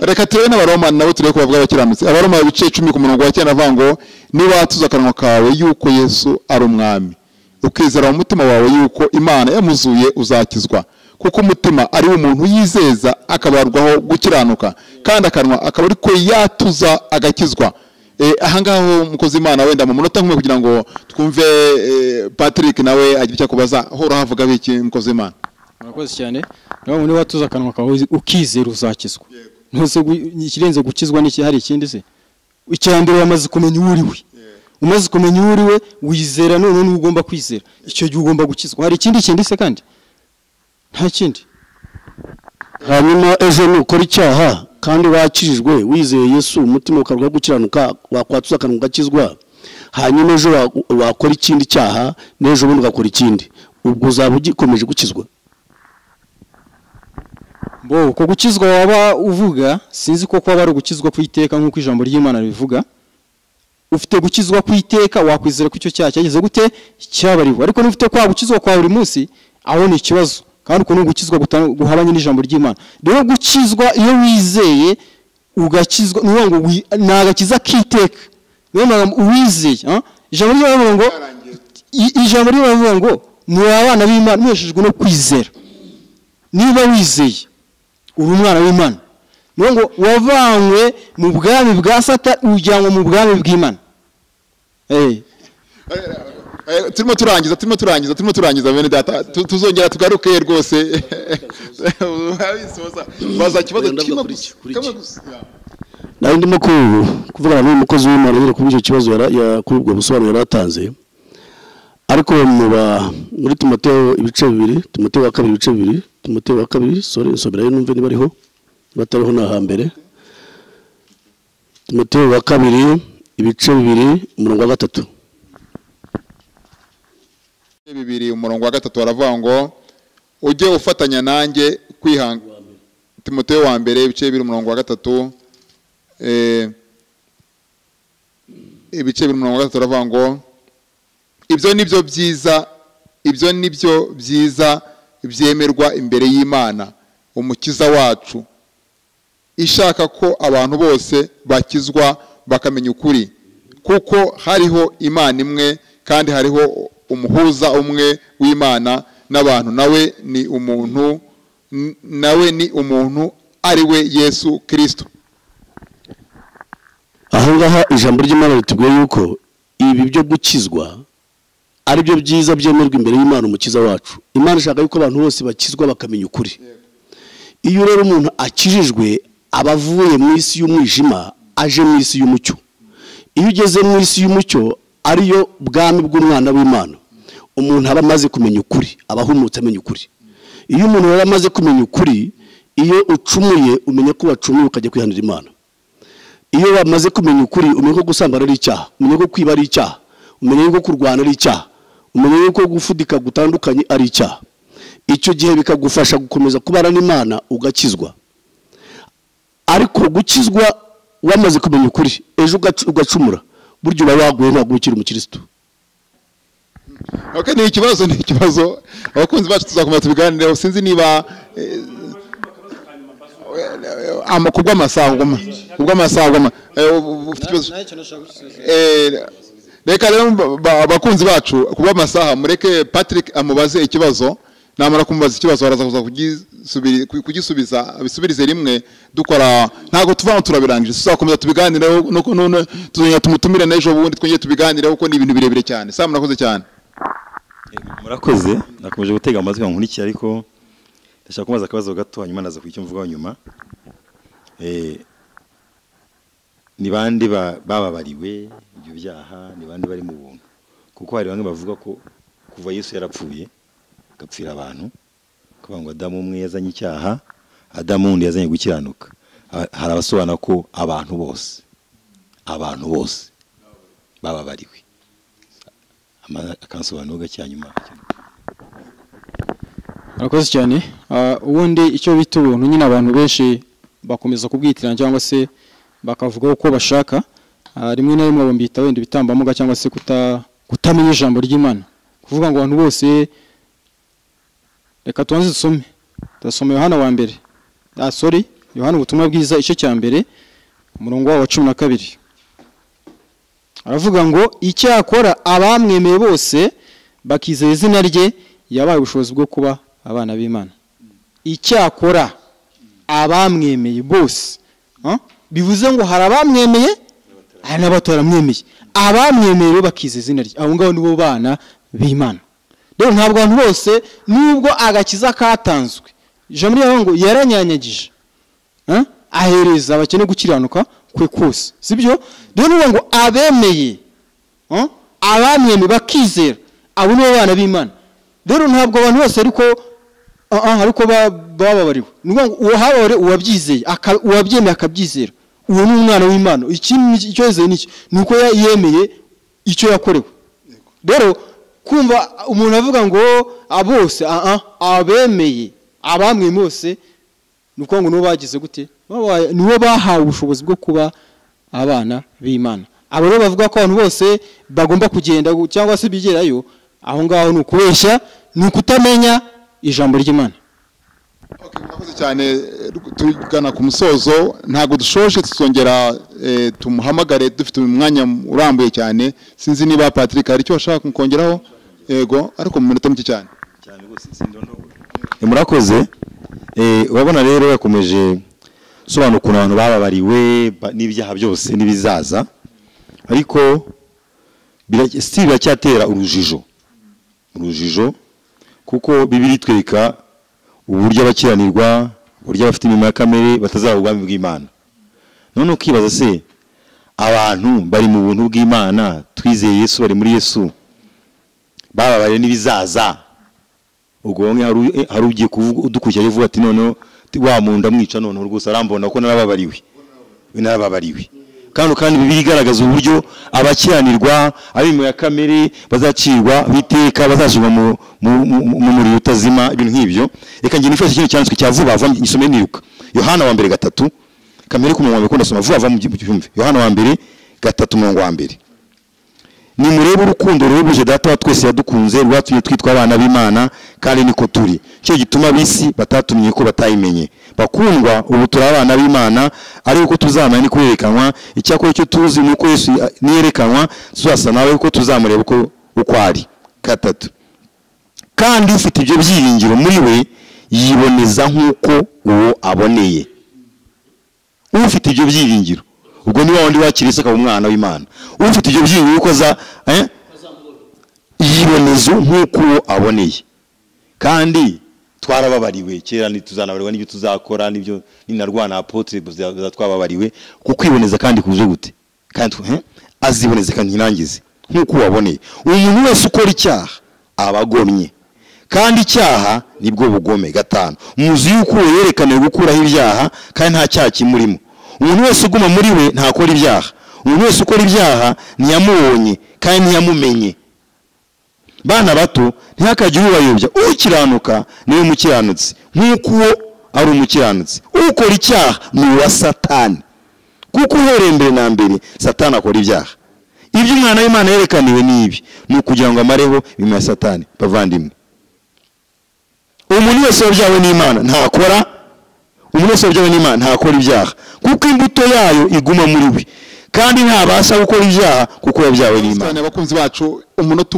Reka turebe n'Abaroma nabo turebe ko bavuga abakiranutsi. Abaroma ibice 10 ku murongo wa 9 avuga ngo niba tuza akanwa kawe yuko Yesu ari umwami, ukizera mu mutima wawe yuko Imana yamuzuye, uzakizwa. Kuko umutima ari umuntu yizeza akabarwaho gukiranuka, kandi akanwa akaba ariko yatuza agakizwa. Aha ngaho umukozi Imana wenda mu munota nk'umwe kugira ngo twumve Patrick nawe agira icyo kubaza, hora havuga biki umukozi Imana? Murakoze cyane. Nawe muri watuza akanwa kawe ukizera uzakizwa. Ntuze ikirenze gukizwa n'iki, hari ikindi se? Icya mbere wamaze kumenya uwo uri we. Umaze kumenya uwo uri we wizera, none n'ubwo ugomba kwizera. Icyo gihe ugomba gukizwa. Hari ikindi kindi se kandi? Nta kindi. Hanyuma ejo nukora icyaha kandi wakijijwe wizeye Yesu, umutima ukarwa gukiranuka, wakwatuza akanwa ugakizwa, hanyuma ejo wakora ikindi cyaha, n'ejo bundi ugakora ikindi, ubwo uzaba ugikomeje gukizwa. Bo uko gukizwa waba uvuga sinzi ko kwaba ari ugukizwa kwiteka nk'uko ijambo ry'Imana ribivuga. Ufite gukizwa kwiteka wakwizera ko icyo cyaha cyageze gute cyabariwe, ariko n'ufite kwa gukizwa kwa buri munsi aho ni ikibazo, kandi uko gukizwa guhabanye n'ijambo ry'Imana. Rero gukizwa iyo wizeye ugakizwa ni ngo ni agakiza kiteka. Niyo magambo uwizeye, ijambo ry'Imana ngo ijambo ry'Imana ngo muri abana b'Imana mweshejwe no kwizera. Niba wizeye uri umwana w'Imana, niyo ngo wavanywe mu bwami bwa Satani ujyanwa mu bwami bw'Imana. Turimo turangiza bene data, tuzongera tugaruke rwose. Baza kibazo kimwe gusa. Nari ndimo kuvugana n'umukozi w'Imana nyine kuri icyo kibazo kuri ubwo busobanuro yaratanze, ariko muri Timoteyo ibice 2, Timoteyo wa kabiri ibice 2, Timoteyo wa kabiri, sorry nsomerayo numve niba ariho, batariho na hambere. Timoteyo wa kabiri ibice 2 umurongo wa 3. 2 umurongo wa 3 aravuga ngo ujye ufatanya nanjye kwihanga. Timoteyo wa mbere ibice 2 umurongo wa 3, ibice 2 umurongo wa 3 aravuga ngo ibyo nibyo byiza, ibyo nibyo byiza byemerwa imbere y'Imana umukiza wacu, ishaka ko abantu bose bakizwa bakamenya ukuri, kuko hariho Imana imwe kandi hariho umuhuza umwe w'Imana n'abantu, nawe ni umuntu, nawe ni umuntu ari we Yesu Kristo. Aho ngaha ijambo ry'Imana ritubwiye yuko ibi byo gukizwa ari byo byiza byemerwa imbere y'Imana umukiza wacu. Imana ishaka yuko abantu bose bakizwa bakamenya ukuri. Iyo rero umuntu akijijwe aba avuye mu isi y'umwijima aje mu isi y'umucyo. Iyo ugeze mu isi y'umucyo ariyo bwami bw'umwana w'Imana, umuntu aba amaze kumenya ukuri, aba ahumutse amenya ukuri. Iyo umuntu yari amaze kumenya ukuri, iyo ucumuye umenya ko wacumuye ukajya kwihanira Imana. Iyo wamaze kumenya ukuri umenya ko gusambana ari icyaha, umenya ko kwiba ari icyaha, umenya ko kurwana ari icyaha, umenya ko gufudika gutandukanye ari icyaha. Icyo gihe bikagufasha gukomeza kubana n'Imana ugakizwa. Ariko gukizwa wamaze kumenya ukuri, ejo ugacumura, buryo uba waguye ntabwo ukiri umukristo. Okay, ni ikibazo abakunzi bacu tuzakomeza tubiganireho. Sinzi niba kubw'amasaha ufite ikibazo. Reka rero abakunzi bacu kubw'amasaha mureke Patrick amubaze ikibazo, namara kumubaza ikibazo araza kuza kugisubiza abisubirize rimwe. Dukora ntago tuva turabirangije, tuzakomeza tubiganireho no tuzongera tumutumire n'ejo bundi twongeye tubiganireho kuko ni ibintu birebire cyane. Sam, murakoze cyane. Murakoze, nakomeje gutega amatwi nkurikiye, ariko Ndashaka kubaza akabazo gato hanyuma naza kuicyo mvuga nyuma. Ni bande bababariwe ibyo byaha, ni bande bari mu buntu? Kuko hari bamwe bavuga ko kuva Yesu yarapfuye agapfira abantu, kuvuga ngo Adamu umwe yazanye icyaha, Adamu undi yazanye gukiranuka. Hari abasobanura ko abantu bose bababariwe. Akansobanuro gake nyuma. Arakoze cyane. Ubundi icyo bita ubuntu nyine abantu benshi bakomeza kubwitirana cyangwa se bakavuga uko bashaka. Rimwe na rimwe bambita wenda ibitambambuga cyangwa se kutamenya ijambo ry'Imana. Kuvuga ngo abantu bose, reka tubanze dusome. Tudasoma Yohana wa mbere. Sorry, Yohana ubutumwa bwiza igice cya mbere umurongo wa 12. Aravuga ngo icyakora abamwemeye bose bakizera izina rye yabaye ubushobozi bwo kuba abana b'Imana. Icyakora abamwemeye bose, bivuze ngo hari abamwemeye hari n'abataramwemeye. Abamwemeye bakizera izina rye, abo ngabo nibo bana b'Imana. Rero ntabwo abantu bose, nubwo agakiza katanzwe, ijambo ryavuga ngo yaranyanyagije ahereza abakene gukiranuka kwe kose, sibyo? Rero ngo abemeye, abamwemeye bakizera, abo nibo bana b'Imana. Rero ntabwo abantu bose ariko bababariwe. Ni ngo uwahabare uwabyizeye, uwabyemeye akabyizera, uwo ni umwana w'Imana. Icyo yizeye niki? Nuko yemeye icyo yakorewe. Rero kumva umuntu avuga ngo abose abemeye abamwe bose, nuko ngo nibo bagize gute? Nibo bahawe ubushobozi bwo kuba abana b'Imana. Abo rero bavuga ko abantu bose bagomba kugenda cyangwa se bigerayo, aho ngaho ni ukubeshya, ni ukutamenya ijambo ry'Imana. Okay, murakoze cyane. Tugana ku musozo, ntago dushoje, tuzongera tumuhamagare dufite umwanya urambuye cyane. Sinzi niba Patrick hari icyo ashaka kongeraho. Yego, ariko mu minota mike cyane. Cyane rwose sindondogora. Murakoze. Urabona rero yakomeje sobanura ukuntu abantu bababariwe n'ibyaha byose n'ibizaza, ariko biracyatera urujijo kuko Bibiliya itwereka uburyo abakiranirwa, uburyo abafite imirimo ya kamere batazaba ubwami bw'Imana. None ukibaza se abantu bari mu buntu bw'Imana, twizeye Yesu, bari muri Yesu, bababariwe n'ibizaza, ubwo bamwe hari ugiye kuvuga udukurikira avuga ati noneho wa munda mwica, noneho rwose arambona ko narababariwe. Kandi Bibiliya igaragaza uburyo abakiranirwa, ab'imirimo ya kamere bazacirwa biteka, bazashyirwa mu muriro utazima, ibintu nk'ibyo. Reka ngiye nifashe ikintu cyanditswe cya vuba vuba ngisome niruka. Yohana wa mbere 3, kamere ku murongo wa mbere, ndasoma vuba vuba mubyumve. Yohana wa mbere 3 umurongo wa mbere. Nimurebe urukundo ruhebuje Data wa twese yadukunze, rwatumye twitwa abana b'Imana, kandi niko turi. Cyo gituma bisi batatumye ko batayimenye. Bakundwa, ubu turi abana b'Imana, ariko ko tuzamenya ni kwerekanwa. Icyakora icyo tuzi nuko Yesu niyerekanwa, tuzasa nawe kuko tuzamureba uko ari. 3. Kandi ufite ibyo byiringiro muri we yiboneza nk'uko uwo aboneye. Ufite ibyo byiringiro, ubwo ni wa wundi wakiriye akaba umwana w'Imana. Ufite ibyo byiringiro uko za yibonezo nk'uko uwo aboneye. Kandi twarababariwe kera, ntituzanabarirwa n'ibyo tuzakora, n'ibyo ninarwana apotre twababariwe. Kukwiboneza kandi kuje gute? Kandi aziboneze kandi ntirangize nk'uko waboneye. Umuntu wese ukora icyaha abagomye, kandi icyaha nibwo bugome. 5. Muzi yuko yerekaniwe gukuraho ibyaha, kandi nta cyaha kimurimo. Umuntu wese uguma muri we ntakora ibyaha. Umuntu wese ukora ibyaha ntiyamubonye kandi ntiyamumenye. Bana bato, ntihakagire ubayobya. Ukiranuka niwe mukiranutsi, nk'uko uwo ari umukiranutsi. Ukora icyaha ni uwa Satani, kuko uhereye mbere na mbere Satani akora ibyaha. Ibyo umwana w'Imana yerekaniwe ni ibi, ni ukugira ngo amareho imirimo ya Satani. Bavandimwe, umuntu wese wabyawe n'Imana ntakora, umuntu wese wabyawe n'Imana ntakora ibyaha, kuko imbuto yayo iguma muri we, kandi ntabasha gukora ibyaha kuko yabyawe n'Imana. Abakunzi bacu, umunota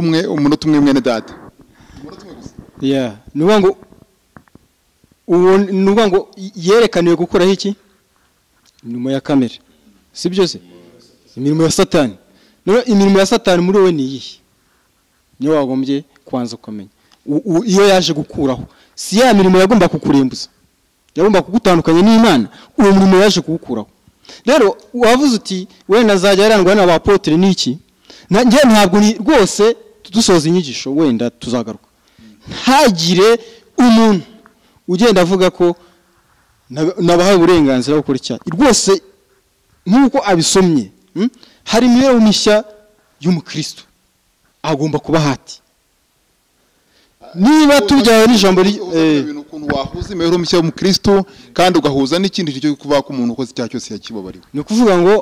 umwe mwene data. Yeah, nuvuga ngo yerekaniwe gukuraho iki? Imirimo ya kamere, sibyo se? Imirimo ya Satani. Imirimo ya Satani muri wowe ni iyihe? Niyo wagombye kubanza ukamenya. Iyo yaje gukuraho si ya mirimo yagomba kukurembuza, yagomba kugutandukanya n'Imana, uwo murimo yaje kuwukuraho. Rero wavuze uti wenda azajya yarangwa n'abapotere n'iki, njye ntabwo ni rwose dusoza inyigisho wenda tuzagaruka, ntagire umuntu ugenda avuga ko nabahaye uburenganzira bwo gukora icyaha. Rwose nk'uko abisomye, hari imibereho mishya y'umukristo agomba kuba hati. Niba tubyawe n'ijambo ibintu ukuntu wahuza imibereho mishya y'umukristo kandi ugahuza n'ikindi cyo kuvuga ko umuntu ukoze icyaha cyose yakibabariwe. Ni ukuvuga ngo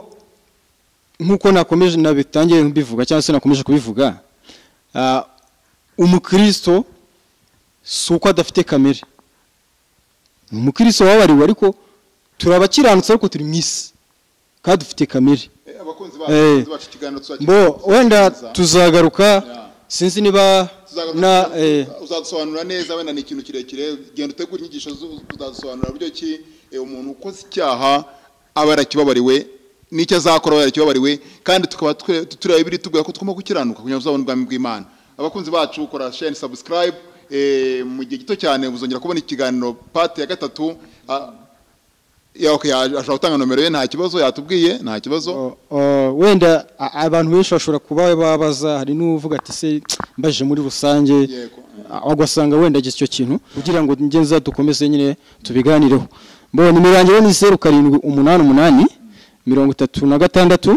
nk'uko nakomeje nabitangiye mbivuga cyangwa se nakomeje kubivuga, umukristo si uko adafite kamere, ni umukristo wababariwe, ariko turabakiranutse, ariko turi mu isi kandi dufite kamere. Abakunzi bacu ikiganiro Bo wenda tuzagaruka, sinzi niba na uzadusobanura neza, wenda ni ikintu kirekire, genda utegura inyigisho uzadusobanura buryo ki umuntu ukoze icyaha aba yarakibabariwe n'icyo azakora aba yarakibabariwe, kandi tukaba tureba Bibiliya itubwira ko tugomba gukiranuka kugira ngo tuzabone ubwami bw'Imana. Abakunzi bacu, kora share, subscribe, mu gihe gito cyane muzongera kubona ikiganiro part ya 3. Ashobora gutanga nomero ye, nta kibazo, yatubwiye nta kibazo. Wenda abantu benshi bashobora kuba babaza, hari n'uvuga ati se mbaje muri rusange, ugasanga wenda agize icyo kintu kugira ngo ngenza dukomeze nyine tubiganireho. Mbona nimero yanjye ni 0788 36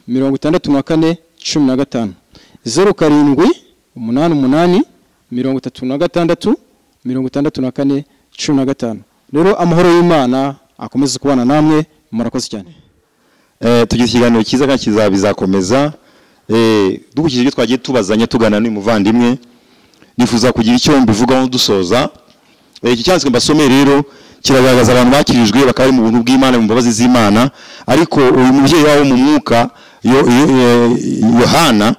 64 15, 0788 36 64 15. Rero amahoro y'Imana akomeze kubana namwe, murakoze cyane. Tugize ikiganiro cyiza kandi kizabizakomeza. Dukurikije ibyo twagiye tubazanya tugana n'umuvandimwe, nifuza kugira icyo mbivugaho dusoza. Iki cyanditswe mbasomeye rero kiragaragaza abantu bakirijwe bakaba bari mu buntu bw'Imana, mu mbabazi z'Imana, ariko uyu mubyeyi wabo mu mwuka Yohana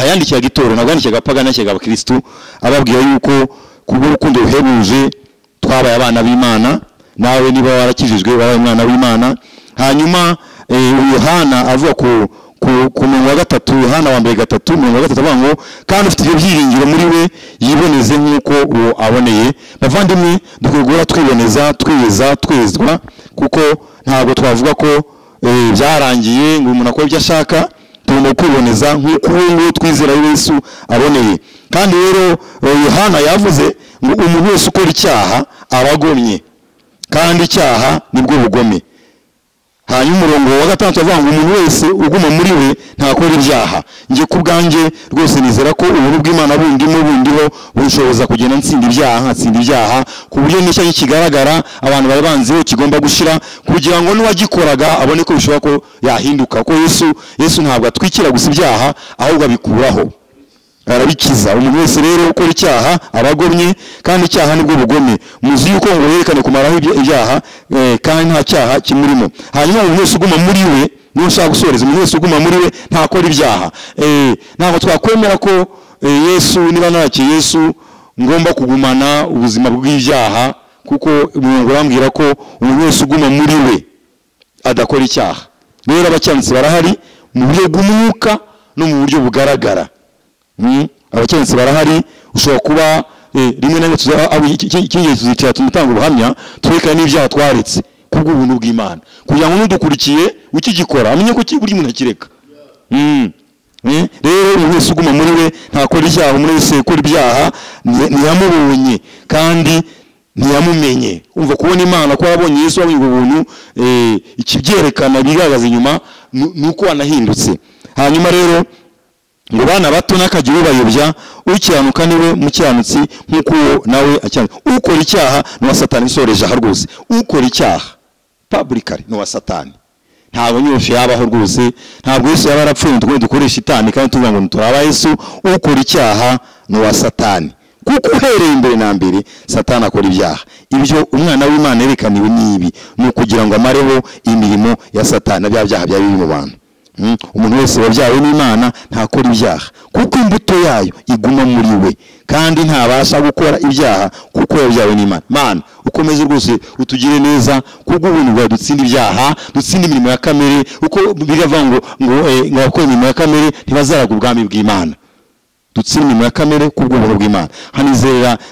yandikiraga itorero, ntabwo yandikiraga abapagani, yandikiraga abakristo, ababwira yuko kubw'urukundo ruhebuje twabaye abana b'Imana, nawe niba warakijijwe wabaye umwana w'Imana. Hanyuma Yohana avuga ku murongo wa 3, Yohana wa mbere 3 umurongo wa 3 avuga ngo kandi ufite ibyo byiringiro muri we yiboneze nk'uko uwo aboneye. Bavandimwe, dukwiye guhora twiboneza, twiyeza, twezwa, kuko ntabwo twavuga ko byarangiye ngo umuntu akore ibyo ashaka. Tugomba kwiboneza nk'uko uwo twizera Yesu aboneye. Kandi rero Yohana yavuze ngo umuntu wese ukora icyaha aba agomye, kandi icyaha nibwo bugome. Hanyuma umurongo wa 6 avuga ngo umuntu wese uguma muri we ntakora ibyaha. Nge ku bwanjye rwose nizera ko ubuntu bw'Imana bundimo bundiho bunshoboza kugenda ntsinda ibyaha, nkatsinda ibyaha ku buryo n'icyaha kigaragara abantu bari banziho kigomba gushira, kugira ngo n'uwagikoraga abone ko bishoboka ko yahinduka. Ko Yesu ntabwo atwikira gusa ibyaha, ahubwo abikuraho, arabikiza. Umuntu wese rero ukora icyaha aba agomye, kandi icyaha nibwo bugome. Muzi yuko ngo yerekane kumaraho ibyaha, kandi nta cyaha kimurimo. Hanyuma umuntu wese uguma muri we, niyo nshaka gusoreza, umuntu wese uguma muri we ntakora ibyaha. Ntabwo twakwemera ko Yesu, niba narakiye Yesu, ngomba kugumana ubuzima bw'ibyaha, kuko umurongo urambwira ko umuntu wese uguma muri we adakora icyaha. Rero abakiranutsi barahari mu buryo bw'umwuka no mu buryo bugaragara. Abakiranutsi barahari, ushobora kuba rimwe na rimwe tuzicara tumutanga ubuhamya, twerekana n'ibyaha twaretse kubw'ubuntu bw'Imana, kugira ngo n'udukurikiye ukigikora amenye ko buri muntu akireka. Rero umuntu wese uguma muri we ntakora icyaha, umuntu wese ukora ibyaha ntiyamubonye kandi ntiyamumenye. Umva kubona Imana ko wabonye Yesu, wabonye ubuntu, ikibyerekana bigaragaza inyuma nuko wanahindutse. Hanyuma rero ngo bana bato n'akagira ubayobya, ukiranuka niwe mukiranutsi nk'uko nawe akiranuka. Ukora icyaha ni uwa Satani, nsoreje aha rwose. Ukora icyaha publicly ni uwa Satani. Ntabwo nyoshe yabaho rwose, ntabwo Yesu yaba yarapfuye ngo dukoreshe shitani kandi tuvuga ngo turaba Yesu. Ukora icyaha ni uwa Satani, kuko uhereye imbere na mbere Satani akora ibyaha. Ibyo umwana w'Imana yerekaniwe nibi ni ukugira ngo amareho imirimo ya Satani na bya byaha byari biri mu bantu. Umuntu wese wabyawe n'Imana ntakora ibyaha, kuko imbuto yayo iguma muri we, kandi ntabasha gukora ibyaha kuko yabyawe n'Imana. Mana ukomeze rwose utugire neza kubw'ubuntu bwawe, dutsinda ibyaha, dutsinda imirimo ya kamere, uko biravuga ngo ngo abakora imirimo ya kamere ntibazaraga ubwami bw'Imana. Dutsinde imirimo ya kamere kubw'ubuntu bw'Imana.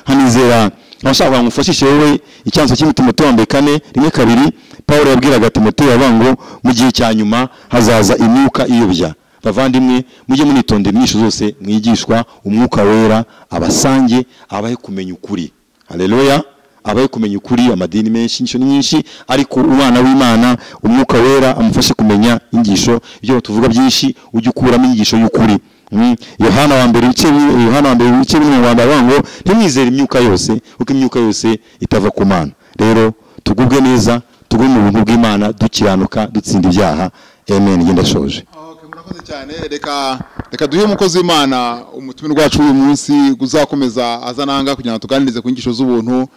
Hanizera abashaka ngo mufashishe wowe icyanzo cy'imitima Timoteyo wa mbere 4:1-2, Paulo yabwiraga Timoteyo avuga ngo mu gihe cya nyuma hazaza imyuka iyobya. Bavandimwe, mujye munitondera inyigisho zose mwigishwa, umwuka wera abasange abahe kumenya ukuri. Haleluya, abahe kumenya ukuri. Amadini menshi, inyigisho nyinshi, ariko umwana w'Imana umwuka wera amufashe kumenya inyigisho. Ibyo tuvuga byinshi ujye ukuramo inyigisho y'ukuri. Yohana wa mbere ibice 4 ngo ntimwizere imyuka yose, kuko imyuka yose itava ku Mana. Rero tugubwe neza, tugwe mu buntu bw'Imana, dukiranuka, dutsinda ibyaha. Amen. Ngenda shoje. Murakoze cyane. Reka duhe umukozi w'Imana umutumirwa wacu uyu munsi uzakomeza azananga kugira ngo tuganirize ku nyigisho z'ubuntu,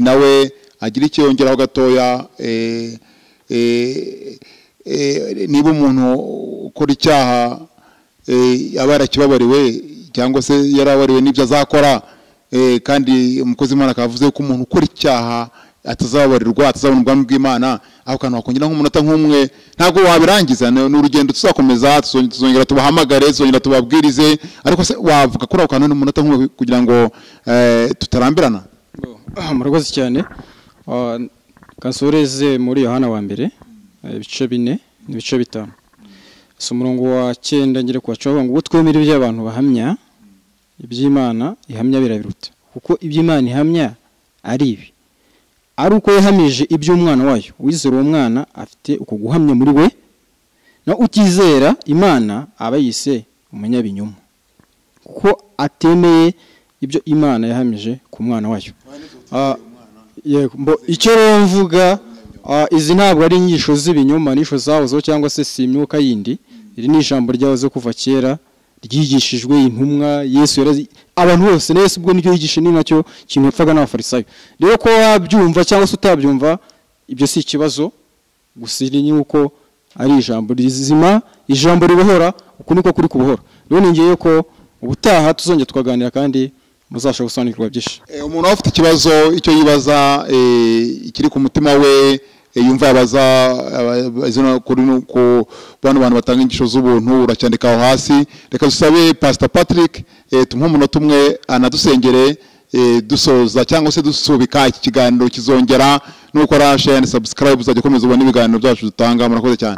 nawe agira icyo yongeraho gatoya. Niba umuntu ukora icyaha aba yarakibabariwe cyangwa se yarabariwe n'ibyo azakora, kandi umukozi w'Imana akavuze ko umuntu ukora icyaha atazababarirwa, atazabona ubwami bw'Imana, aho kantu wakongera nk'umunota nk'umwe ntabwo wabirangiza. Ni urugendo tuzakomeza, tuzongera tubahamagare, tuzongera tubabwirize, ariko se wavuga kuri ako kantu n'umunota nk'umwe kugira ngo tutarambirana? Murakoze cyane. Kansoreze muri Yohana wa mbere ibice 4 n'ibice 5. So umurongo wa 9 ngire kwa cyo ngo twemere ibyo abantu bahamya, iby'Imana ihamya birabiruta, kuko iby'Imana ihamya ari ibi, ari uko yahamije iby'umwana wayo. Uwizera uwo mwana afite uko guhamya muri we, na utizera Imana aba yise umunyabinyoma, kuko atemeye ibyo Imana yahamije ku mwana wayo. Yego, icyo rero mvuga, izi ntabwo ari inyigisho z'ibinyoma, n'isho zahozeho cyangwa se si imyuka yindi. Iri ni ijambo ryahoze kuva kera, ryigishijwe intumwa Yesu yarazi abantu bose, na Yesu ubwo nicyo yigisha, ni nacyo kintu yapfaga n'abafarisayo. Rero ko wabyumva cyangwa se utabyumva ibyo si ikibazo, gusa ni uko ari ijambo rizima, ijambo ribohora, uku niko kuri kubohora. Rero ningeye ko ubutaha tuzongera tukaganira kandi muzashobora gusobanukirwa byinshi. Umuntu afite ikibazo icyo yibaza ikiri ku mutima we, yumva yabaza kuri ku bano bantu batanga inyigisho z'ubuntu, uracyandika aho hasi. Reka dusabe Pastor Patrick tumuhe umunota umwe anadusengere dusoza cyangwa se dusubika iki kiganiro kizongera. Nukora share and subscribe uzajya ukomeza ubona ibiganiro byacu dutanga. Murakoze cyane.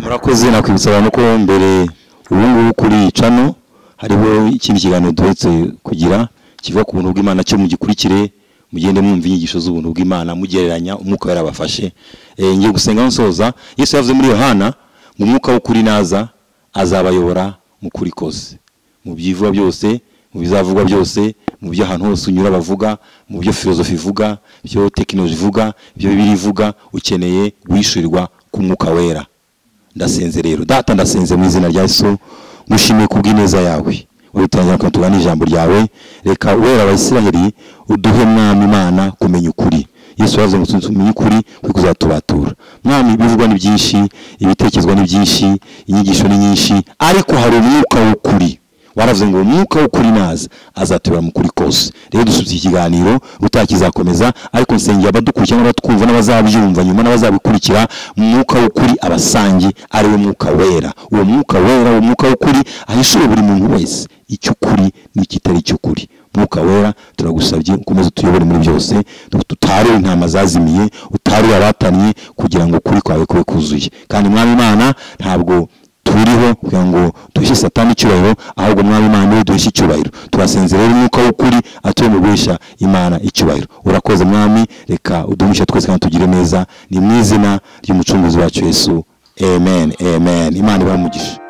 Murakoze. Nakwibutsa abantu ko mbere ubu ngubu kuri channel hariho ikindi kiganiro duhetse kugira kivuga ku buntu bw'Imana, cyo mugikurikire, mugende mwumva inyigisho z'ubuntu bw'Imana, mugereranya umwuka yarabafashe. Ngiye gusenga nsoza. Yesu yavuze muri Yohana ngo umwuka w'ukuri naza azabayobora mu kuri kose, mu byivugwa byose, mu bizavugwa byose, mu byo ahantu hose unyura bavuga, mu byo filosofi ivuga, byo tekinoloji ivuga, byo Bibiliya ivuga, ukeneye guhishurirwa ku mwuka wera. Ndasenze rero Data, ndasenze mu izina rya Yesu, ngushimiye kubw'ineza yawe urutangira ko tugana ijambo ryawe. Reka wera Abayisiraheli uduhe Mwami Imana kumenya ukuri. Yesu yavuze ngo tumenye ukuri kuzatubatura. Mwami, bivugwa ni byinshi, ibitekerezwa ni byinshi, inyigisho ni nyinshi, ariko hari umwuka w'ukuri. Waravuze ngo umwuka w'ukuri naza azatubera mu kuri kose. Rero dusubye ikiganiro utakizakomeza, ariko nsengera abadukurikira n'abatwumva n'abazabyumva nyuma n'abazabikurikira, umwuka w'ukuri abasange ari we mwuka wera. Uwo mwuka wera, uwo mwuka w'ukuri ahishure buri muntu wese icy'ukuri n'ikitari icy'ukuri. Mwuka wera turagusabye ukomeze utuyobore muri byose, tutarure intama zazimiye, utarure abatanye, kugira ngo ukuri kwawe kube kuzuye. Kandi Mwami Imana, ntabwo turiho kugira ngo duhishe Satani icyubahiro, ahubwo Mwami Imana niwe duhishe icyubahiro. Turasenze rero umwuka w'ukuri atuye mu guhisha Imana icyubahiro. Urakoze Mwami, reka uduhishe twese kandi tugire neza. Ni mu izina ry'umucunguzi wacu Yesu. Amen, amen. Imana ibahe umugisha.